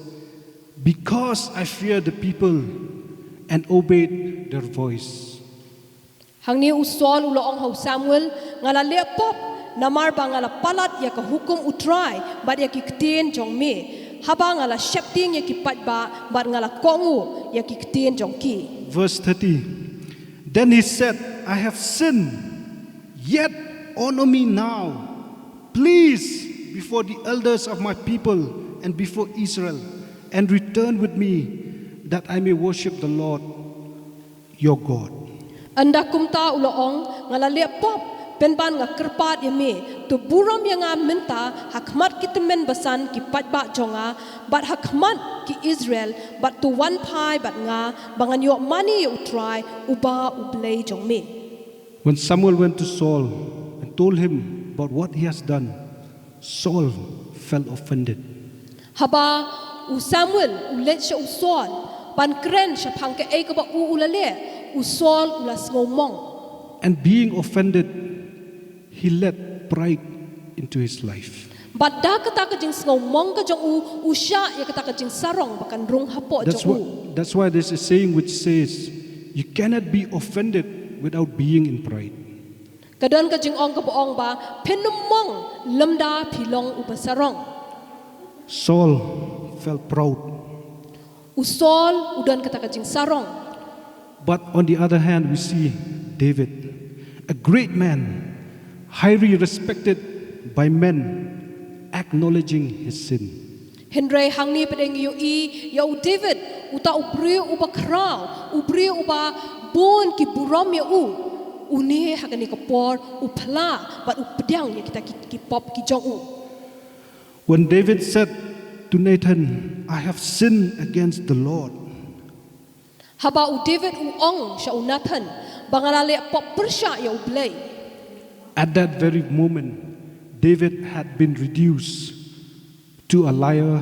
because I fear the people and obeyed their voice." Hangne u Saul u la ong ha u Samuel, nga la leh pop, namar ba nga la palat ïa ka hukum u Trai bad ïa ki ktien jong me, haba nga la sheptieng ïa ki paidbah bad nga la kohnguh ïa ki ktien jong ki. Verse thirty. Then he said, "I have sinned, yet honor me now, please, before the elders of my people and before Israel, and return with me, that I may worship the Lord your God." Ynda kumta u la ong, nga la leh pop, pynban nga kyrpad ïa me, to burom ïa nga mynta ha khmat ki tymmen basan ki paidbah jong nga, bad ha khmat ki Israel, bad to wan phai bad nga, ba ngan ïoh mane ïa u Trai, uba u Blei jong me. When Samuel went to Saul and told him about what he has done, Saul felt offended. Haba u Samuel u leit sha u Saul ban kren shaphang kaei kaba u u la leh, u Saul u la sngewmong. And being offended, he let pride into his life. Bad da kata ka jingsngewmong ka jong u, u shah ïa kata ka jingsarong ba kan rung hapoh That's jong why, u. That's why there's a saying which says, "You cannot be offended without being in pride." Ka don ka jingong kaba ong ba, phin ym mong lymda phi long uba sarong. Saul felt proud. U Saul u don kata ka jingsarong. But on the other hand, we see David, a great man, highly respected by men, acknowledging his sin. Hynrei hangne pat ngi ïohi ïa u David, uta u briew uba khraw, u briew uba bun ki burom ïa u. Une ha kane ka por u phla bad u pdiang ïa kita ki, ki pop ki jong u. When David said to Nathan, "I have sinned against the Lord," Haba u David u ong sha u Nathan, ba nga la leh pop pyrshah ïa u Blei. At that very moment, David had been reduced to a liar,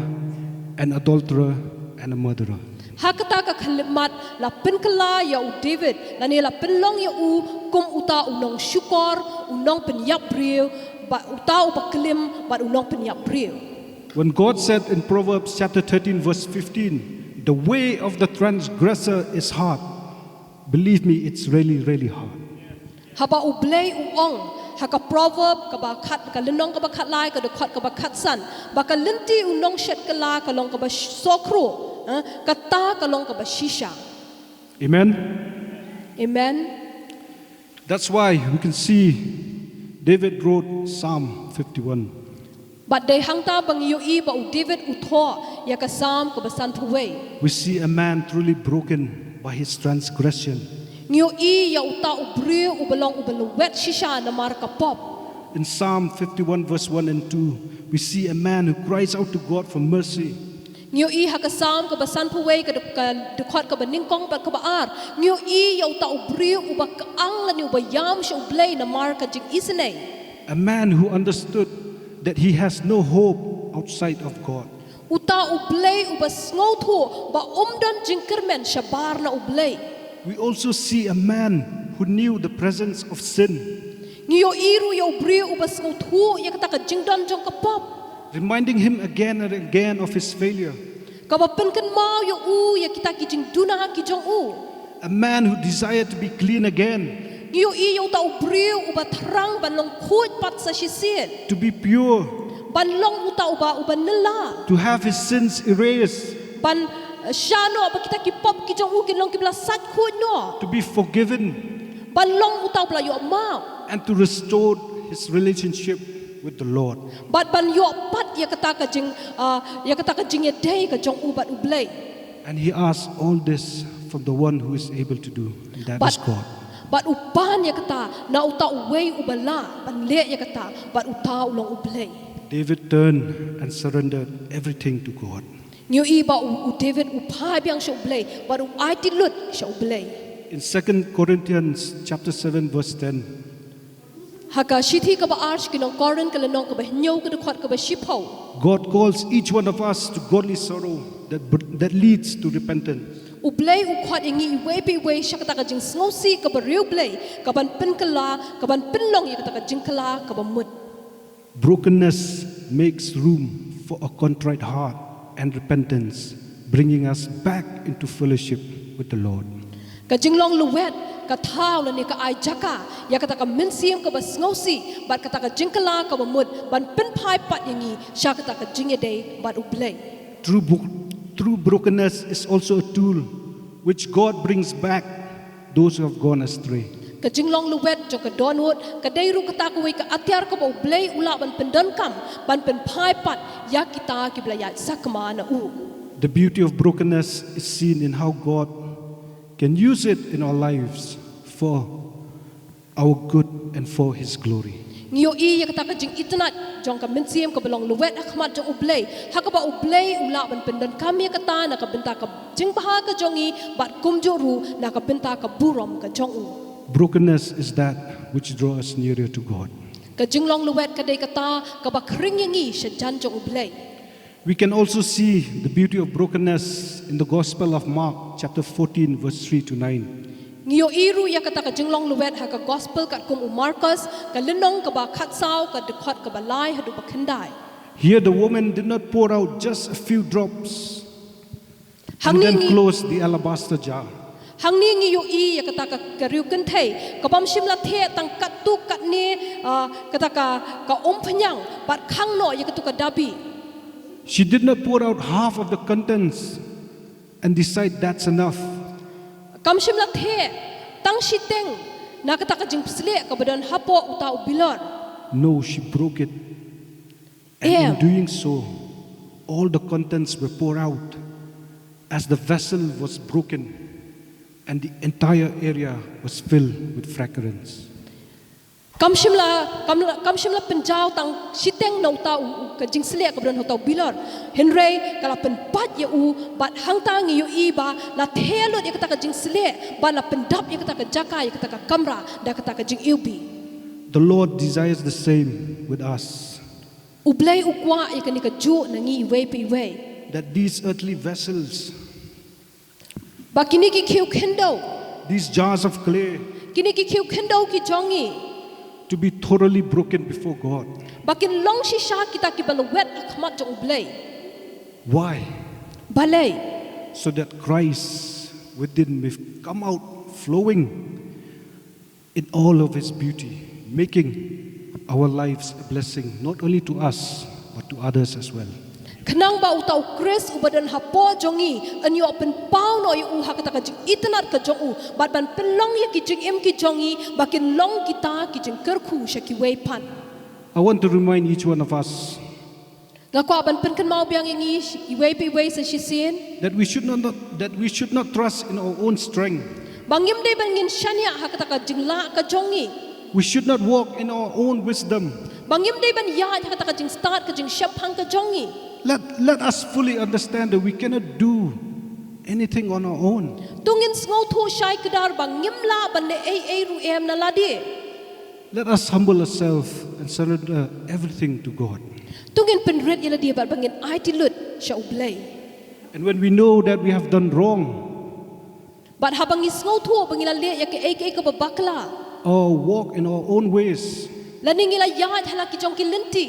an adulterer, and a murderer. Ha kata ka khyllipmat la pynkylla ïa u David, lane la pynlong ïa u kum uta u nongshukor, u nongpynïap briew, bad uta uba klim, bad u nongpynïap briew. When God said in Proverbs chapter thirteen, verse fifteen, "The way of the transgressor is hard," believe me, it's really, really hard. Haba u Blei u ong, ha ka Proverb kaba khat, ka lynnong kaba khatlai, ka dkhot kaba khatsan, ba ka lynti u nongshet kylla ka long kaba sh-, sohkhruh, eh, kata ka long kaba shisha. Amen? Amen. That's why we can see David wrote Psalm fifty-one. Bad dei hangta ba ngi ïohi ba u David u thoh ïa ka Salm kaba sanphew wei. We see a man truly broken by his transgression. Ngi ïohi ïa uta u briew uba long uba lwet shisha namar ka pop. In Psalm fifty-one, verse one and two, we see a man who cries out to God for mercy. Ngi ïohi ha ka Salm kaba sanphew wei ka dk-, ka dkhot kaba nyngkong bad kaba ar. Ngi ïohi ïa uta u briew uba kyang lane uba ïam sha u Blei namar ka jingisynei. A man who understood that he has no hope outside of God. Uta u Blei uba sngewthuh ba um don jingkyrmen shabar na u Blei. We also see a man who knew the presence of sin. Ngi ïohi ruh ïa u briew uba sngewthuh ïa kata ka jingdon jong ka pop, reminding him again and again of his failure. Kaba pynkynmaw ïa u ïa kita ki jingduna ki jong u. A man who desired to be clean again, Ngi ïohi ïa uta u briew uba thrang ban long khuid pat sa shisien, to be pure, ban long uta uba uba nylla, to have his sins erased, ban eh, shah noh ba kita ki pop ki jong u kin long kiba la sait khuid noh, to be forgiven, ban long uta uba la ïoh map, and to restore his relationship with the Lord. Bad ban ïoh pat ïa kata ka jing ah, ïa kata ka jingïadei ka jong u bad U Blei. And he asked all this from the one who is able to do, and that But- is God. Bad u pan ïa kata na uta uwei uba lah ban leh ïa kata, bad uta u long U Blei. David turned and surrendered everything to God. Ngi ïohi ba u, u David u phai biang sha U Blei, bad u aiti lut sha U Blei. In Second Corinthians chapter seven, verse ten, Ha ka shithi kaba ar sha ki nong Korinth ka lynnong kaba hynñiew ka dkhot kaba shiphew. God calls each one of us to godly sorrow that, that leads to repentance. U Blei u khot ïa ngi iwei pa iwei sha kata ka jingsngewsih kaba riewblei, kaban pynkylla, kaban pynlong ïa kata ka jingkylla kaba mut. Brokenness makes room for a contrite heart and repentance, bringing us back into fellowship with the Lord. Ka jinglong lwet ka thaw lane ka ai jaka ïa kata ka mynsiem kaba sngewsih bad kata ka jingkylla kaba mut ban pynphai pat ïa ngi sha kata ka jingïadei bad U Blei. True, bo- true brokenness is also a tool which God brings back those who have gone astray. Ka jinglong lwet jong ka dohnud ka dei ruh kata kawei ka atiar kaba U Blei u lah ban pyndonkam ban pynphai pat ïa kita kiba la ïaid sakma na u. The beauty of brokenness is seen in how God can use it in our lives for our good and for His glory. Ngi ïohi ïa kata ka jingitynnad jong ka mynsiem kaba long lwet ha khmat jong U Blei, ha kaba U Blei u lah ban pyndonkam ïa kata na ka bynta ka jingbha ka jong ngi bad kumjuh ruh na ka bynta ka burom ka jong u. Brokenness is that which draws us nearer to God. Ka jinglong lwet ka dei kata kaba khring ïa ngi sha jan jong U Blei. We can also see the beauty of brokenness in the Gospel of Mark, chapter fourteen, verse three to nine. Ngi ïohi ruh ïa kata ka jinglong lwet ha ka gospel katkum u Markos, ka lynnong kaba khatsaw, ka dkhot kaba lai haduh ba khyndai. Here, the woman did not pour out just a few drops and Hangne then ngi close the alabaster jar. Hangne ngi ïohi ïa kata ka, ka riewkynthei kabym shym la theh tang katto katne, ah, kata ka, ka umphniang bad khang noh ïa katu ka dabi. She did not pour out half of the contents and decide that's enough. Kam shym la theh tang shiteng na kata ka jingpysleh kaba don hapoh uta u bilor. No, she broke it. And Yeah. In doing so, all the contents were poured out as the vessel was broken and the entire area was filled with fragrance. Kam shym la, kam, kam shym la pynjaw tang shiteng na uta u, u ka jingsleh kaba don ha uta u bilor. Hynrei ka la pynpait ïa u bad hangta ngi ïohi ba la theh lut ïa kata ka jingsleh bad la pyndap ïa kata ka jaka, ïa kata ka kamra da kata ka jingiwbih. The Lord desires the same with us. U Blei u kwah ïa kane kajuh na ngi iwei pa iwei. That these earthly vessels, Ba kine ki khiew khyndew, these jars of clay, kine ki khiew khyndew ki jong ngi, to be thoroughly broken before God. ba kin long shisha kita kiba lwet ha khmat jong U Blei. Why? Balei? So that Christ within may come out flowing in all of his beauty, making our lives a blessing not only to us but to others as well. Khnang ba uta u Khrist uba don hapoh jong ngi un ïoh pynpaw noh ïa u ha kata ka jingitynnad ka jong u bad ban pynlong ïa ki jingim ki jong ngi ba kin long kita ki jingkyrkhu sha kiwei pat. I want to remind each one of us Nga kwah ban pynkynmaw biang ïa ngi iwei pa iwei sa shisien that we should not, not that we should not trust in our own strength. ba ngim dei ban ngin shaniah ha kata ka jinglah ka jong ngi. We should not walk in our own wisdom. Ba ngim dei ban ïaid ha kata ka jingstad ka jingshemphang ka jong ngi. Let, let us fully understand that we cannot do anything on our own. To ngin sngewthuh shai kdar ba ngim lah ban leh ei ei ruh em na lade. Let us humble ourselves and surrender everything to God. To ngin pynrit ïa lade bad ba ngin aiti lut sha U Blei. And when we know that we have done wrong, Bad haba ngi sngewthuh ba ngi la leh ïa kaei kaei kaba bakla. or walk in our own ways, lane ngi la ïaid ha la ki jong ki lynti,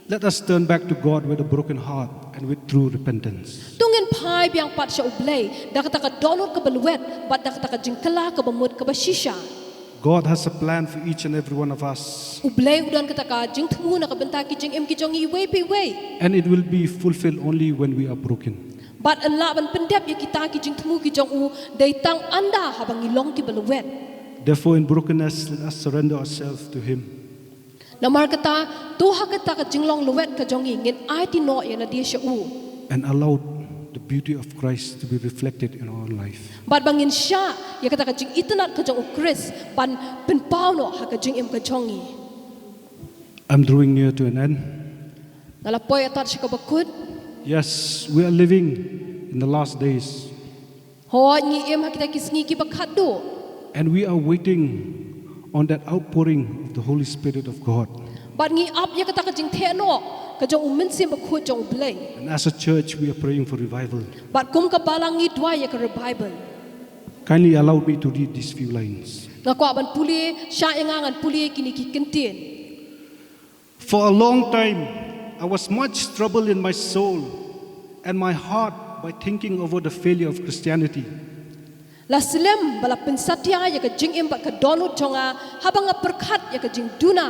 let us turn back to God with a broken heart and with true repentance. To ngin phai biang pat sha U Blei da kata ka dohnud kaba lwet bad da kata ka jingkylla kaba mut kaba shisha. God has a plan for each and every one of us. U Blei u don kata ka jingthmu na ka bynta ki jingim ki jong ngi iwei pa iwei. And it will be fulfilled only when we are broken. Bad yn lah ban pyndep ïa kita ki jingthmu ki jong u dei tang ynda haba ngi long kiba lwet. Therefore, in brokenness, let us surrender ourselves to Him. Namar kata, to ha kata ka jinglong lwet ka jong ngi ngin aiti noh ïa lade sha u. And allow the beauty of Christ to be reflected in our life. Bad ba ngin shah ïa kata ka jingitynnad ka jong U Khrist ban pynpaw noh ha ka jingim ka jong ngi. I'm drawing near to an end. Nga la poi atat sha kaba kut. Yes, we are living in the last days. Hooid, ngi im ha kita ki sngi kiba khatduh. And we are waiting on that outpouring of the Holy Spirit of God. Bad ngi ap ïa kata ka jingtheh noh ka jong U Mynsiem Bakhuid jong U Blei. And as a church, we are praying for revival. Bad kum ka balang ngi duwai ïa ka revival. Kindly allow me to read these few lines. Nga kwah ban pule, shah ïa nga ngan pule kine ki kyntien. For a long time, I was much troubled in my soul and my heart by thinking over the failure of Christianity. La slem ba la pynsatia ïa ka jingim bad ka dohnud jong nga haba nga pyrkhat ïa ka jingduna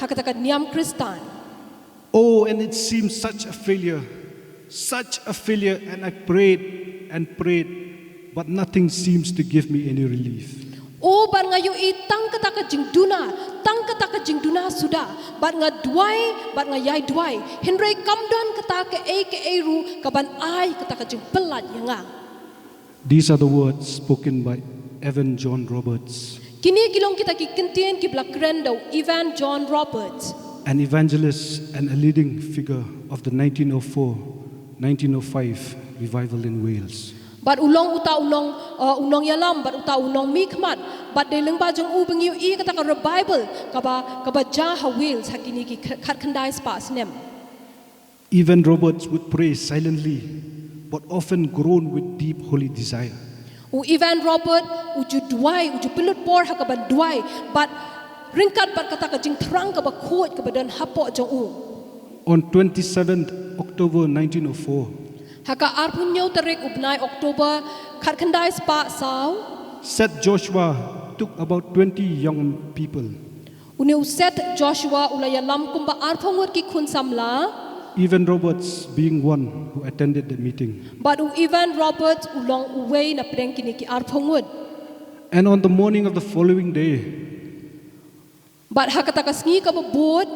ha kata ka niam Khristan. Oh, and it seemed such a failure, such a failure, and I prayed and prayed, but nothing seems to give me any relief. O, bad nga ïohi tang kata ka jingduna, tang kata ka jingduna suda, bad nga duwai, bad nga ïai duwai, hynrei kam don kata kaei kaei ruh kaban ai kata ka jingpyllait ïa nga. These are the words spoken by Evan John Roberts. Kine ki long kita ki kyntien kiba la kren da u Evan John Roberts. An evangelist and a leading figure of the nineteen oh four, nineteen oh five revival in Wales. Bad u long uta u nong, uh, u nongïalam, bad uta u nongmihkhmat, bad dei lyngba jong u ba ngi ïohi kata ka revival kaba, kaba jia ha Wales ha kine ki kh-, khatkhyndai spah snem. Evan Roberts would pray silently, but often groan with deep holy desire. U Evan Roberts, u ju duwai, u ju pynlut por ha kaban duwai, bad ryngkat bad kata ka jingthrang kaba khuid kaba don hapoh jong u. On twenty-seventh October nineteen oh four, ha ka arphew hynñiew tarik u bnai October, khatkhyndai spah saw, Seth Joshua took about twenty young people. Une u Seth Joshua u la ïalam kumba arphew ngut ki khun samla. Evan Roberts being one who attended the meeting. Bad u Evan Roberts u long uwei na pdeng kine ki arphew ngut. And on the morning of the following day, bad ha kata ka sngi kaba bud,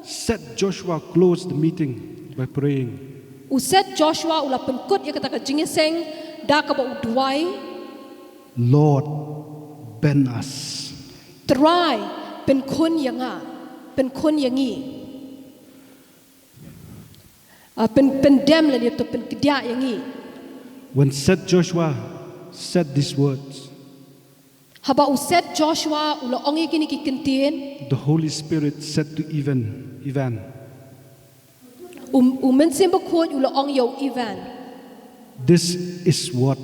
Seth Joshua closed the meeting by praying. U Seth Joshua u la pynkut ïa kata ka jingïaseng da kaba u duwai. Lord, bend us. Trai, pynkhun ïa nga, pynkhun ïa ngi. Ah, pyn, pyndem lane to pynkdiah ïa ngi. When Seth Joshua said these words, haba u Seth Joshua u la ong ïa kine ki kyntien, the Holy Spirit said to Evan, Evan, um, u Mynsiem Bakhuid u la ong ïa u Evan, this is what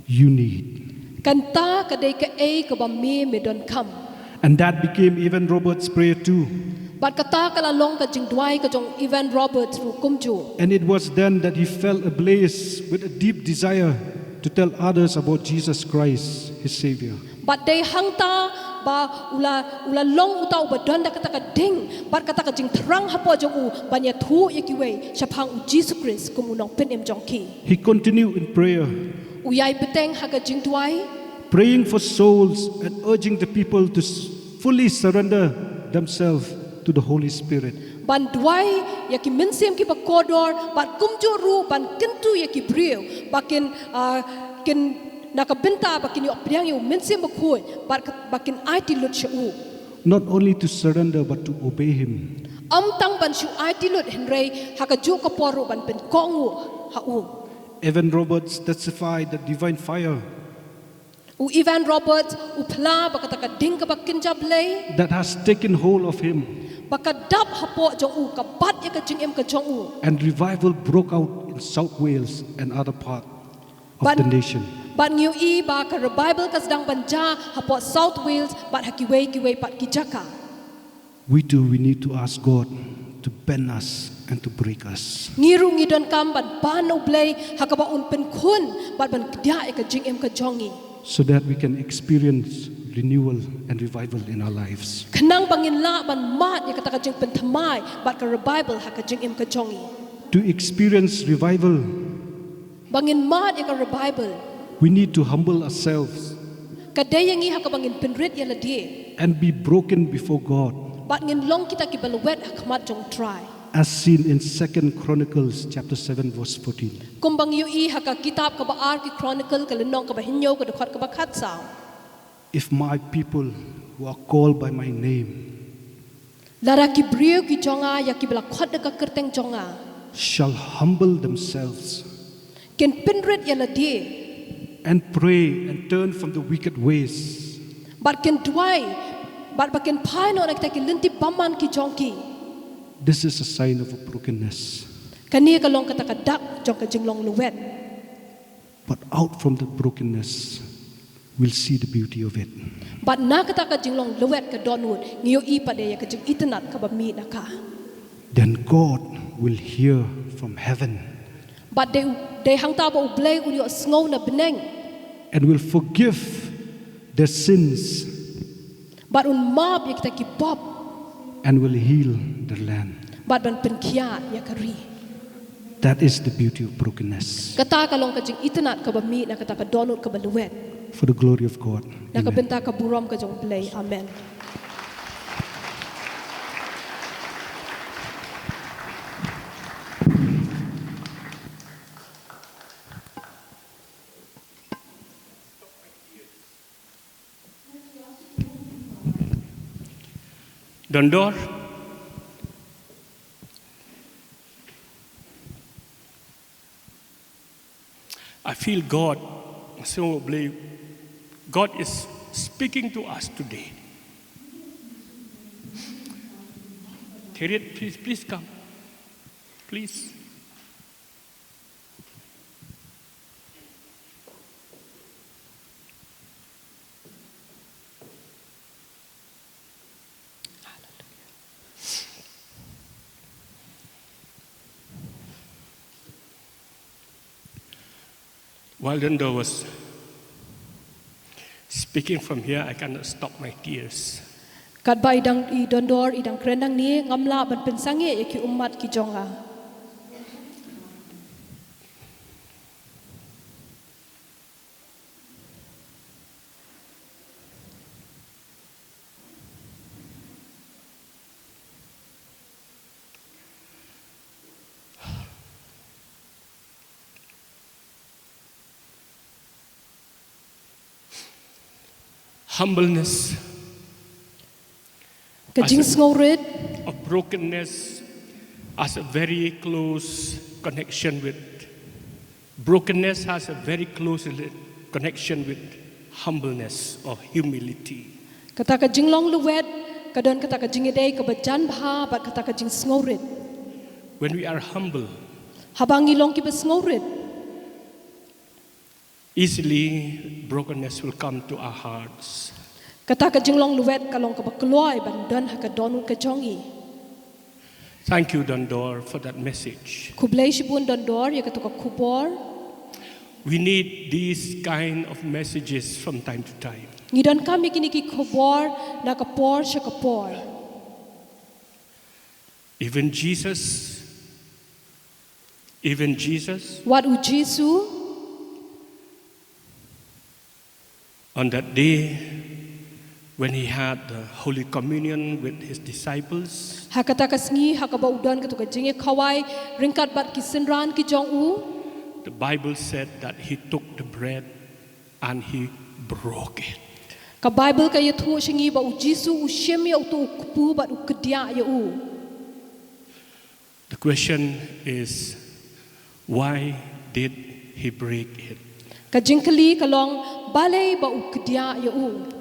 you need. Kata ka dei kaei kaba me me donkam. And that became Evan Roberts' prayer too. Bad kata ka la long ka jingduwai ka jong Evan Roberts ruh kumjuh. And it was then that he felt ablaze with a deep desire to tell others about Jesus Christ, his Savior. Bad dei hangta ba u la, u la long uta uba don da kata ka ding bad kata ka jingthrang hapoh jong u ban ïathuh ïa kiwei shaphang u Jisu Khrist kum u Nongpynim jong ki. He continued in prayer. U ïai bteng ha ka jingduwai. Praying for souls and urging the people to s-, fully surrender themselves to the Holy Spirit. Ban duwai ïa ki mynsiem kiba kordor, bad kumjuh ruh ban kyntu ïa ki briew ba kin, ah, kin na ka bynta ba kin ïoh pdiang ïa u Mynsiem Bakhuid, bad ka, ba kin aiti lut sha u. Not only to surrender but to obey him. Ym tang ban shu aiti lut hynrei ha kajuh ka por ruh ban pynkohnguh ha u. Evan Roberts testified that divine fire, u Evan Roberts u phla ba kata ka ding kaba kynja Blei, that has taken hold of him, ba ka dap hapoh jong u, ka bat ïa ka jingim ka jong u. And revival broke out in South Wales and other part of the nation. Bad ngi ïohi ba ka revival ka sdang ban jia hapoh South Wales bad ha kiwei kiwei pat ki jaka. We too, we need to ask God to bend us and to break us. Ngi ruh ngi donkam ban pan na U Blei ha kaba un pynkhun bad ban kdiah ïa ka jingim ka jong ngi. So that we can experience renewal and revival in our lives. Khnang ba ngin lah ban mad ïa kata ka jingpynthymmai bad ka revival ha ka jingim ka jong ngi. To experience revival, Ba ngin mad ïa ka revival, we need to humble ourselves ka dei ïa ngi ha kaba ngin pynrit ïa lade and be broken before God, bad ngin long kita kiba lwet ha khmat jong U Trai. As seen in Second Chronicles chapter seven, verse fourteen. Kumba ngi ïohi ha ka kitab kaba ar ki Chronicle, ka lynnong kaba hynñiew, ka dkhot kaba khatsaw. If my people who are called by my name Lada ki briew ki jong nga, ïa kiba la khot da ka kyrteng jong nga, shall humble themselves kin pynrit ïa lade and pray and turn from the wicked ways, bad kin duwai, bad ba kin phai noh na kita ki lynti bymman ki jong ki. This is a sign of a brokenness. Kane ka long kata ka dak jong ka jinglong lwet. But out from the brokenness, we'll see the beauty of it. Bad na kata ka jinglong lwet ka dohnud, ngi ïohi pat de ïa ka jingitynnad kaba mih na ka. Then God will hear from heaven. Bad dei, dei hangta ba U Blei un ïohsngew na bneng. And will forgive their sins. Bad un map ïa kita ki pop. And will heal their land. Bad ban pynkhiah ïa ka ri. That is the beauty of brokenness. Kata ka long ka jingitynnad kaba mih na kata ka dohnud kaba lwet. For the glory of God. Na ka bynta ka burom ka jong U Blei. Amen. Dondor, I feel God, so believe God is speaking to us today. Terit, please, please come. Please. While Dondor was speaking from here, I cannot stop my tears. Katba i dang, i Dondor i dang kren nangne, ngam lah ban pynsangeh ïa ki ummat ki jong nga. Humbleness, ka jingsngewrit, of brokenness has a very close connection with, brokenness has a very close rela-, connection with humbleness or humility. Kata ka jinglong lwet ka don kata ka jingïadei kaba jan bha bad kata ka jingsngewrit. When we are humble, haba ngi long kiba sngewrit, easily brokenness will come to our hearts. Kata ka jinglong lwet ka long kaba kloi ban don ha ka dohnud ka jong ngi. Thank you, Dondor, for that message. Khublei shibun Dondor ïa kato ka khubor. We need these kind of messages from time to time. Ngi donkam ïa kine ki khubor na ka por sha ka por. Even Jesus, even Jesus, wat u Jisu, on that day when he had the Holy Communion with his disciples, ha kata ka sngi ha kaba u don kato ka jingïakhawai ryngkat bad ki synran ki jong u, the Bible said that he took the bread and he broke it. Ka Baibl ka ïathuh sha ngi ba u Jisu u shim ïa uto u kpu bad u kdiah ïa u. The question is, why did he break it? Ka jingkylli ka long, balei ba u kdiah ïa u?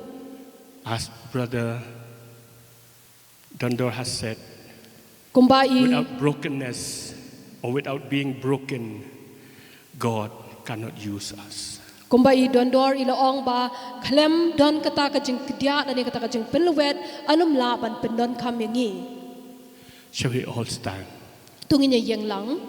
As Brother Dondor has said, kumba i, without brokenness or without being broken, God cannot use us. Kumba i don dor i la ong ba khlem don kata ka jingkdiah lane kata ka jingpynlwet, yn ym lah ban pyndonkam ïa ngi. Shall we all stand? To ngin ïa ïeng lang.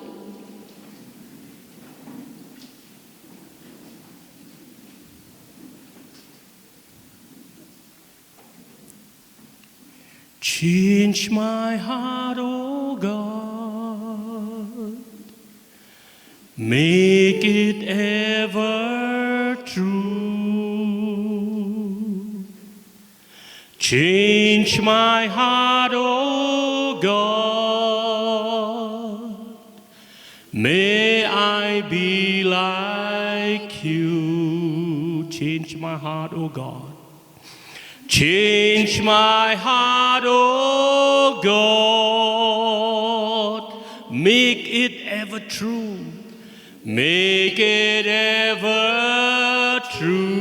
Change my heart, O God. Make it ever true. Change my heart, O God. May I be like you. Change my heart, O God. Change my heart, O God. Make it ever true. Make it ever true.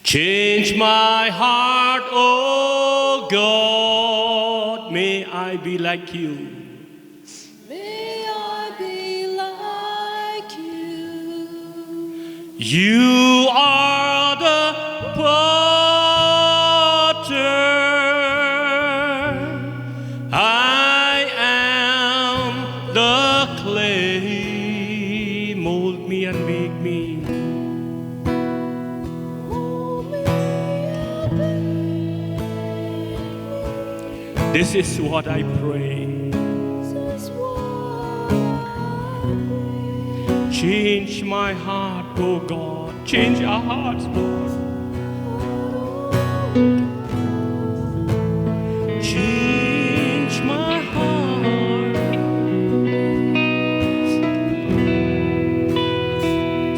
Change my heart, O God. May I be like you. May I be like you. You are the potter, I am the clay. Mold me and make me. This is what I pray. Change my heart, O God. Change our hearts, Lord. Change my heart.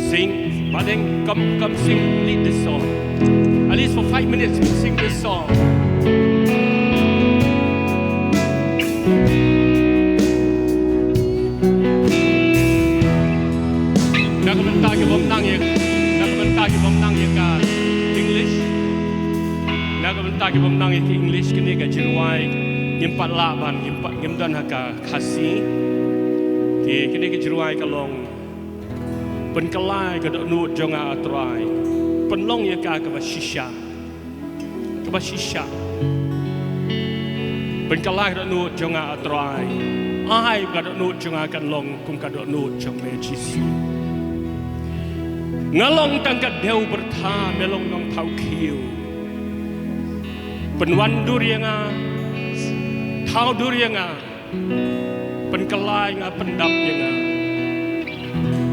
Sing, Badeng, come, come sing, lead this song. At least for five minutes, we sing this song. Na ka bynta ki bym nang ïa, na ka bynta ki bym nang ïa ka English. Na ka bynta ki bym nang ïa ka English, kane ka jingrwai ngim pat lah ban, ngim pat, ngim don ha ka Khasi. Te kane ka jingrwai ka long Pynkylla ïa ka dohnud jong nga, A Trai. Pynlong ïa ka kaba shisha. Kaba shisha. Pynkylla ïa ka dohnud jong nga, A Trai. Ai ba ka dohnud jong nga kan long kum ka dohnud jong me, Jisu. Nga long tang ka dew byrtha, me long nongthaw khiew. Pynwandur ïa nga. Thaw dur ïa nga. Pynkylla ïa nga, pyndap ïa nga.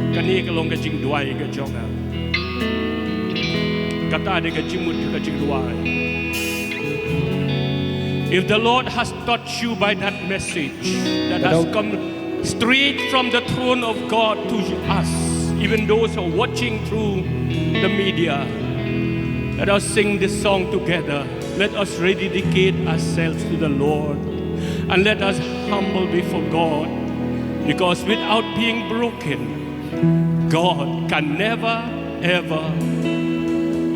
Kane ka long ka jingduwai ka jong nga. Kata dei ka jingmut ka jingduwai. If the Lord has touched you by that message that has come straight from the throne of God to us, even those who are watching through the media, let us sing this song together. Let us rededicate ourselves to the Lord and let us humble before God, because without being broken, God can never ever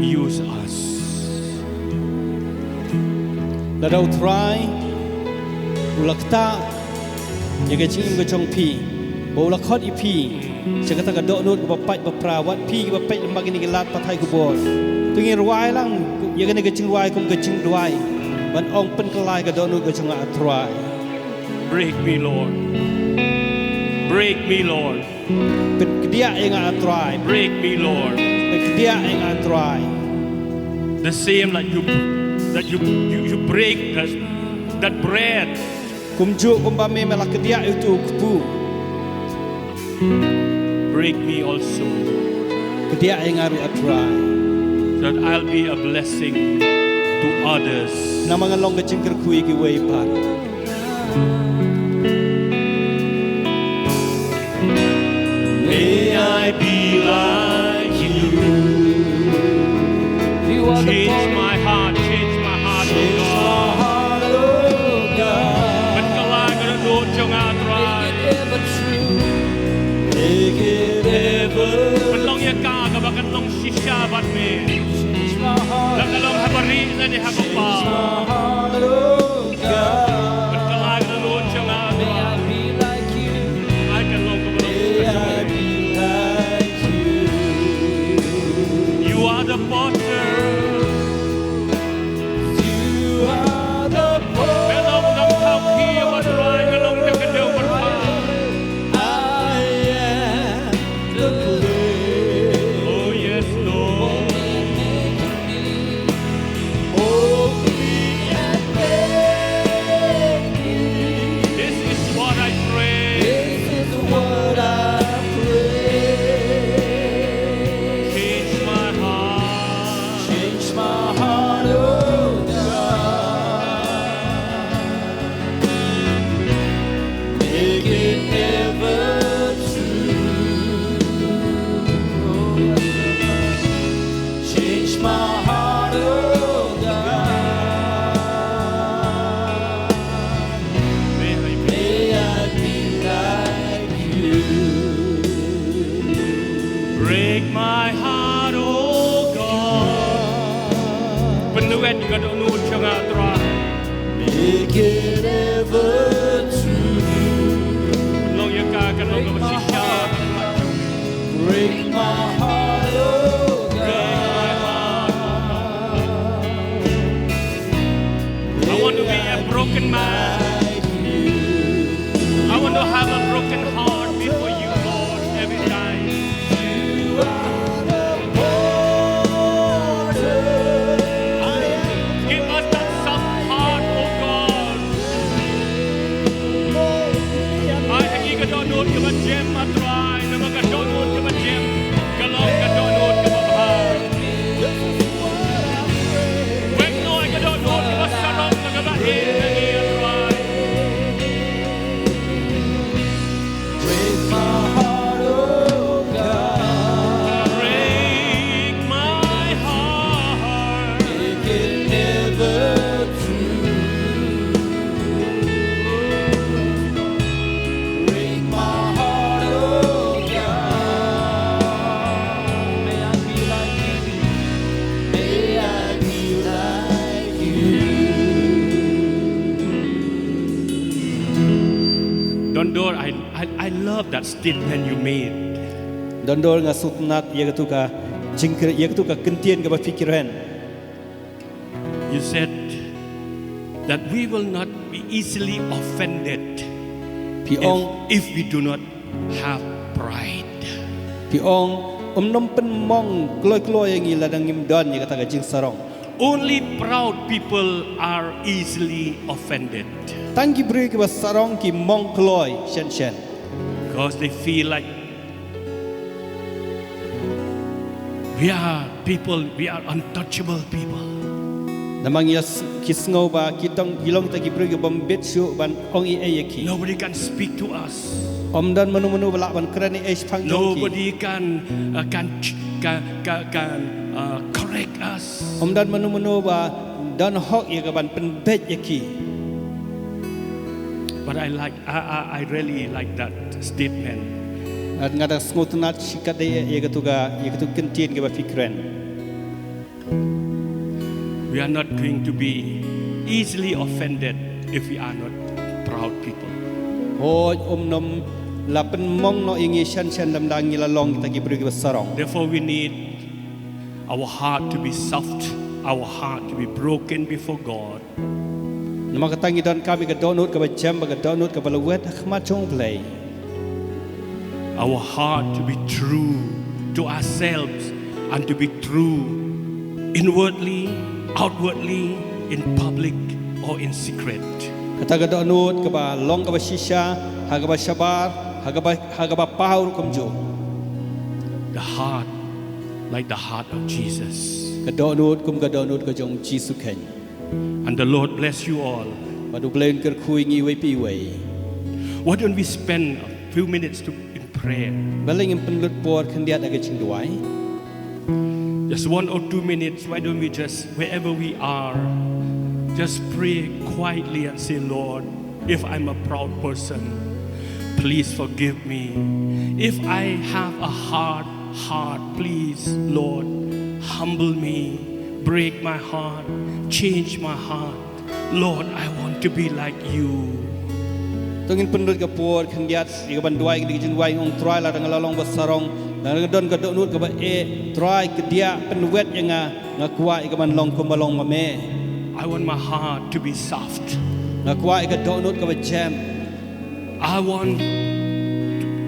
use us. Lada U Trai u la ktah ïa ka jingim ka jong phi, ba u la khot ïa phi sha kata ka dohnud kaba pait ba pra, wat phi kiba peit lyngba kine ki lad pathai khubor. To ngin rwai lang ïa kane ka jingrwai kum ka jingduwai ban ong, pynkylla ïa ka dohnud ka jong nga, A Trai. Break me, Lord. Break me, Lord. Pynkdiah ïa nga, A Trai. Break me, Lord. Pynkdiah ïa nga, A Trai. The same like you, that you, you, you break that, that bread. Kumjuh kumba me, me la kdiah ïa uto u kpu. Break me also. Kdiah ïa nga ruh, A Trai. So that I'll be a blessing to others. Namar ngan long ka jingkyrkhu ïa kiwei pat. May I be like you. Change my heart, change my heart, oh God. Pynkylla ïa ka dohnud jong nga, Trai. Pynlong ïa ka kaba kan long shisha bad me. Lada long ha barieh lane ha kaba Pynkylla ïa ka dohnud jong nga, Trai. Ai kan long kumba long ka jong me. Ka dohnud jong nga, Trai. Make it ever true. Long ïa ka, ka long kaba shisha. Break my heart, oh God. I want to be a broken man. I want to have a broken heart before you, Lord, every time. You are the potter. Give us that soft heart, oh God. Ai ha ngi ka dohnud kaba jem, ah Trai, namar ka dohnud kaba jem ka long ka dohnud kaba bha. Weng noh ïa ka dohnud kaba sarong, kaba ïeit na ngi, ah Trai. Break my heart, oh God. Break my heart. Make it ever true. Break my heart, oh God. May I be like you. May I be like you. Don Dor, I, I, I love that statement you made. Don Dor, nga sngewtynnat ïa katu ka jingkren, ïa katu ka kyntien kaba phi kren. You said that we will not be easily offended. Phi ong, if, if we do not have pride. Phi ong, ym nym pynmong kloi kloi ïa ngi lada ngim don ïa kata ka jingsarong. Only proud people are easily offended. Tang ki briew kiba sarong ki mong kloi shen shen. Because they feel like we are people, we are untouchable people. Namar ïa s-, ki sngew ba ki tang, ki long kita ki briew kibym bit shuh ban ong ei ei ïa ki. Nobody can speak to us. Ym don mano mano ba lah ban kren ei ei shaphang jong ki. Nobody can, uh, can ch-, can, can, can, uh, correct us. Ym don mano mano ba don hok ïa ka ban pynbeit ïa ki. But I like, I, I, I really like that statement. Nga da sngewtynnat shikatdei ïa katu ka, ïa katu ka kyntien kaba phi kren. We are not going to be easily offended if we are not proud people. Hooid, ym nym la pynmong noh ïa ngi shen shen lymda ngi la long kita ki briew kiba sarong. Therefore, we need our heart to be soft, our heart to be broken before God. Namar kata ngi donkam ïa ka dohnud kaba jem bad ka dohnud kaba laweit ha khmat jong U Blei. Our heart to be true to ourselves and to be true inwardly, outwardly, in public or in secret. Kata ka dohnud kaba long kaba shisha, ha kaba shabar, ha kaba, ha kaba paw ruh kumjuh. The heart like the heart of Jesus. Ka dohnud kum ka dohnud ka jong U Jisu Khrist. And the Lord bless you all. Bad U Blei un kyrkhu ïa ngi iwei pa iwei. Why don't we spend a few minutes to, in prayer? Balei ngim pynlut por khyndiat ha ka jingduwai? Just one or two minutes, why don't we just, wherever we are, just pray quietly and say, Lord, if I'm a proud person, please forgive me. If I have a hard heart, please, Lord, humble me, break my heart, change my heart. Lord, I want to be like you. To ngin pynlut ka por khyndiat ïa ka ban duwai, ka dei ka jingduwai, ong Trai, lada nga la long ba sarong, lada nga don ka dohnud kaba eh, Trai, kdiah, pynwet ïa nga, nga kwah ïa ka ban long kumba long ma me. I want my heart to be soft. Nga kwah ïa ka dohnud kaba jem. I want,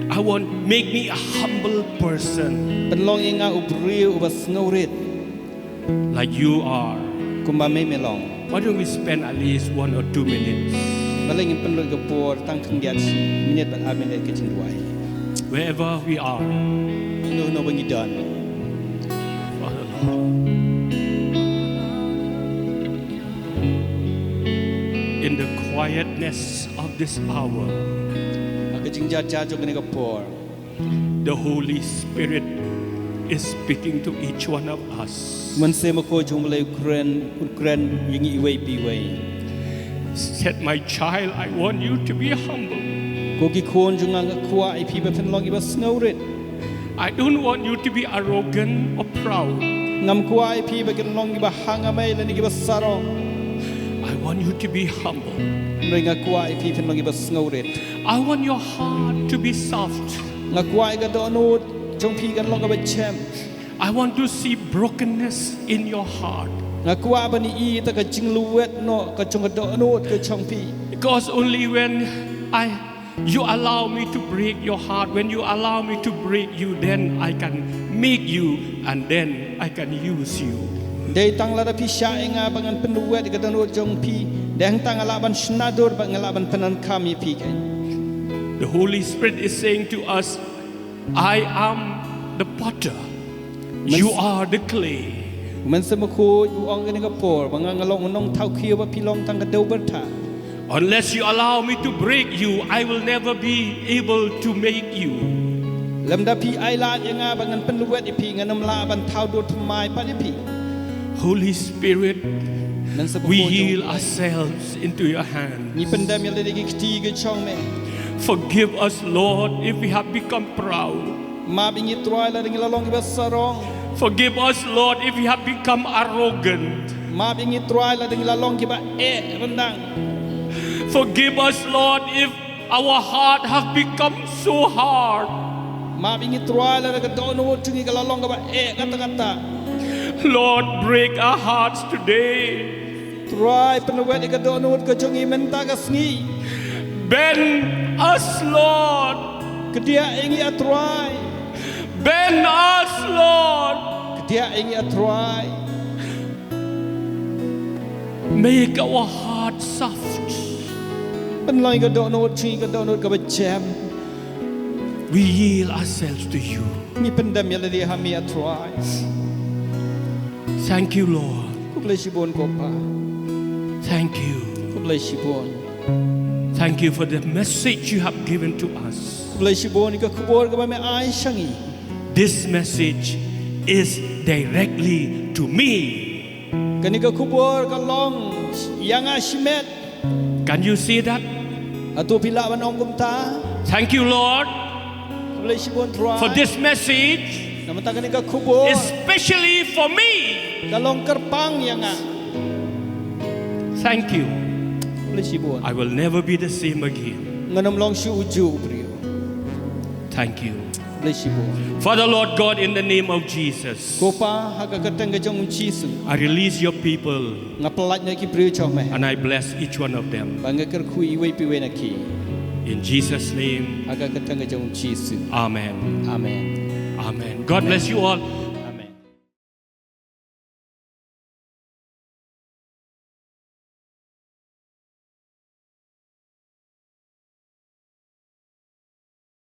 I want, make me a humble person. Pynlong ïa nga u briew uba sngewrit. Like you are. Kumba me me long. Why don't we spend at least one or two minutes? Balei ngim pynlut ka por tang khyndiat shi minit bad ar minit ka jingduwai. Wherever we are. Hangno hangno ba ngi don. Father Lord. In the quietness of this hour, ha ka jingjynjar jong kane ka por, the Holy Spirit is speaking to each one of us. Mynsiem Bakhuid jong U Blei u kren, u kren ïa ngi iwei pa iwei. Said, "My child, I want you to be humble." Ko ki khun jong nga, nga kwah ïa phi ba phin long kiba sngewrit. I don't want you to be arrogant or proud. Ngam kwah ïa phi ba kin long kiba hangamei lane kiba sarong. I want you to be humble. Hynrei nga kwah ïa phi phin long kiba sngewrit. I want your heart to be soft. Nga kwah ïa ka dohnud jong phi kan long kaba jem. I want to see brokenness in your heart. Nga kwah ban ïohi ïa ka jinglwet noh ka jong ka dohnud ka jong phi. Because only when I you allow me to break your heart, when you allow me to break you, then I can make you and then I can use you. Dei tang lada phi shah ïa nga ba ngan pynwet ïa ka dohnud jong phi, dei hangta nga lah ban shna dur bad nga lah ban pyndonkam ïa phi kein. The Holy Spirit is saying to us, I am the potter, you are the clay. U Mynsiem Bakhuid u ong kane ka por ba nga nga long u nongthaw khiew bad phi long tang ka dewbyrtha. Unless you allow me to break you, I will never be able to make you. Lymda phi ai lad ïa nga ba ngan pynwet ïa phi, ngan ym lah ban thaw dur thymmai pat ïa phi. Holy Spirit, Mynsiem we Bakhuid, yield ourselves into your hands. ngi pyndem ïa lade ki kti ki jong me. Forgive us, Lord, if we have become proud. Map ïa ngi Trai lada ngi la long kiba sarong. Forgive us, Lord, if we have become arrogant. Map ïa ngi Trai lada ngi la long kiba eh ryndang. Forgive us, Lord, if our heart have become so hard. Map ïa ngi Trai lada ka dohnud jong ngi ka la long kaba eh katta katta. Lord, break our hearts today. Trai pynwet ïa ka dohnud ka jong ngi mynta ka sngi. Bend us, Lord. Kdiah ïa ngi ah Trai. Bend us, Lord. Kdiah ïa ngi ah Trai. Make our heart soft. Pynlong ïa ka dohnud jong ngi ka dohnud kaba jem. We yield ourselves to you. Ngi pyndem ïa lade ha me ah Trai. Thank you, Lord. Khublei shibun ko Pa. Thank you. Khublei shibun. Thank you for the message you have given to us. Khublei shibun ïa ka khubor kaba me ai sha ngi. This message is directly to me. Kane ka khubor ka long ïa nga shimet. Can you see that? Hato phi lah ban ong kumta? Thank you, Lord, Khublei shibun Trai. for this message, Namar kane ka khubor especially for me. ka long kyrpang ïa nga. Thank you. Khublei shibun. I will never be the same again. Ngan ym long shuh u juh u briew. Thank you. Khublei shibun. Father, Lord God, in the name of Jesus, Ko Pa, ha ka kyrteng ka jong u Jisu, I release your people nga pyllait noh ïa ki briew jong me. And I bless each one of them. Bad nga kyrkhu ïa iwei pa iwei na ki. In Jesus' name, Ha ka kyrteng ka jong u Jisu. Amen. Amen. Amen. God bless you all.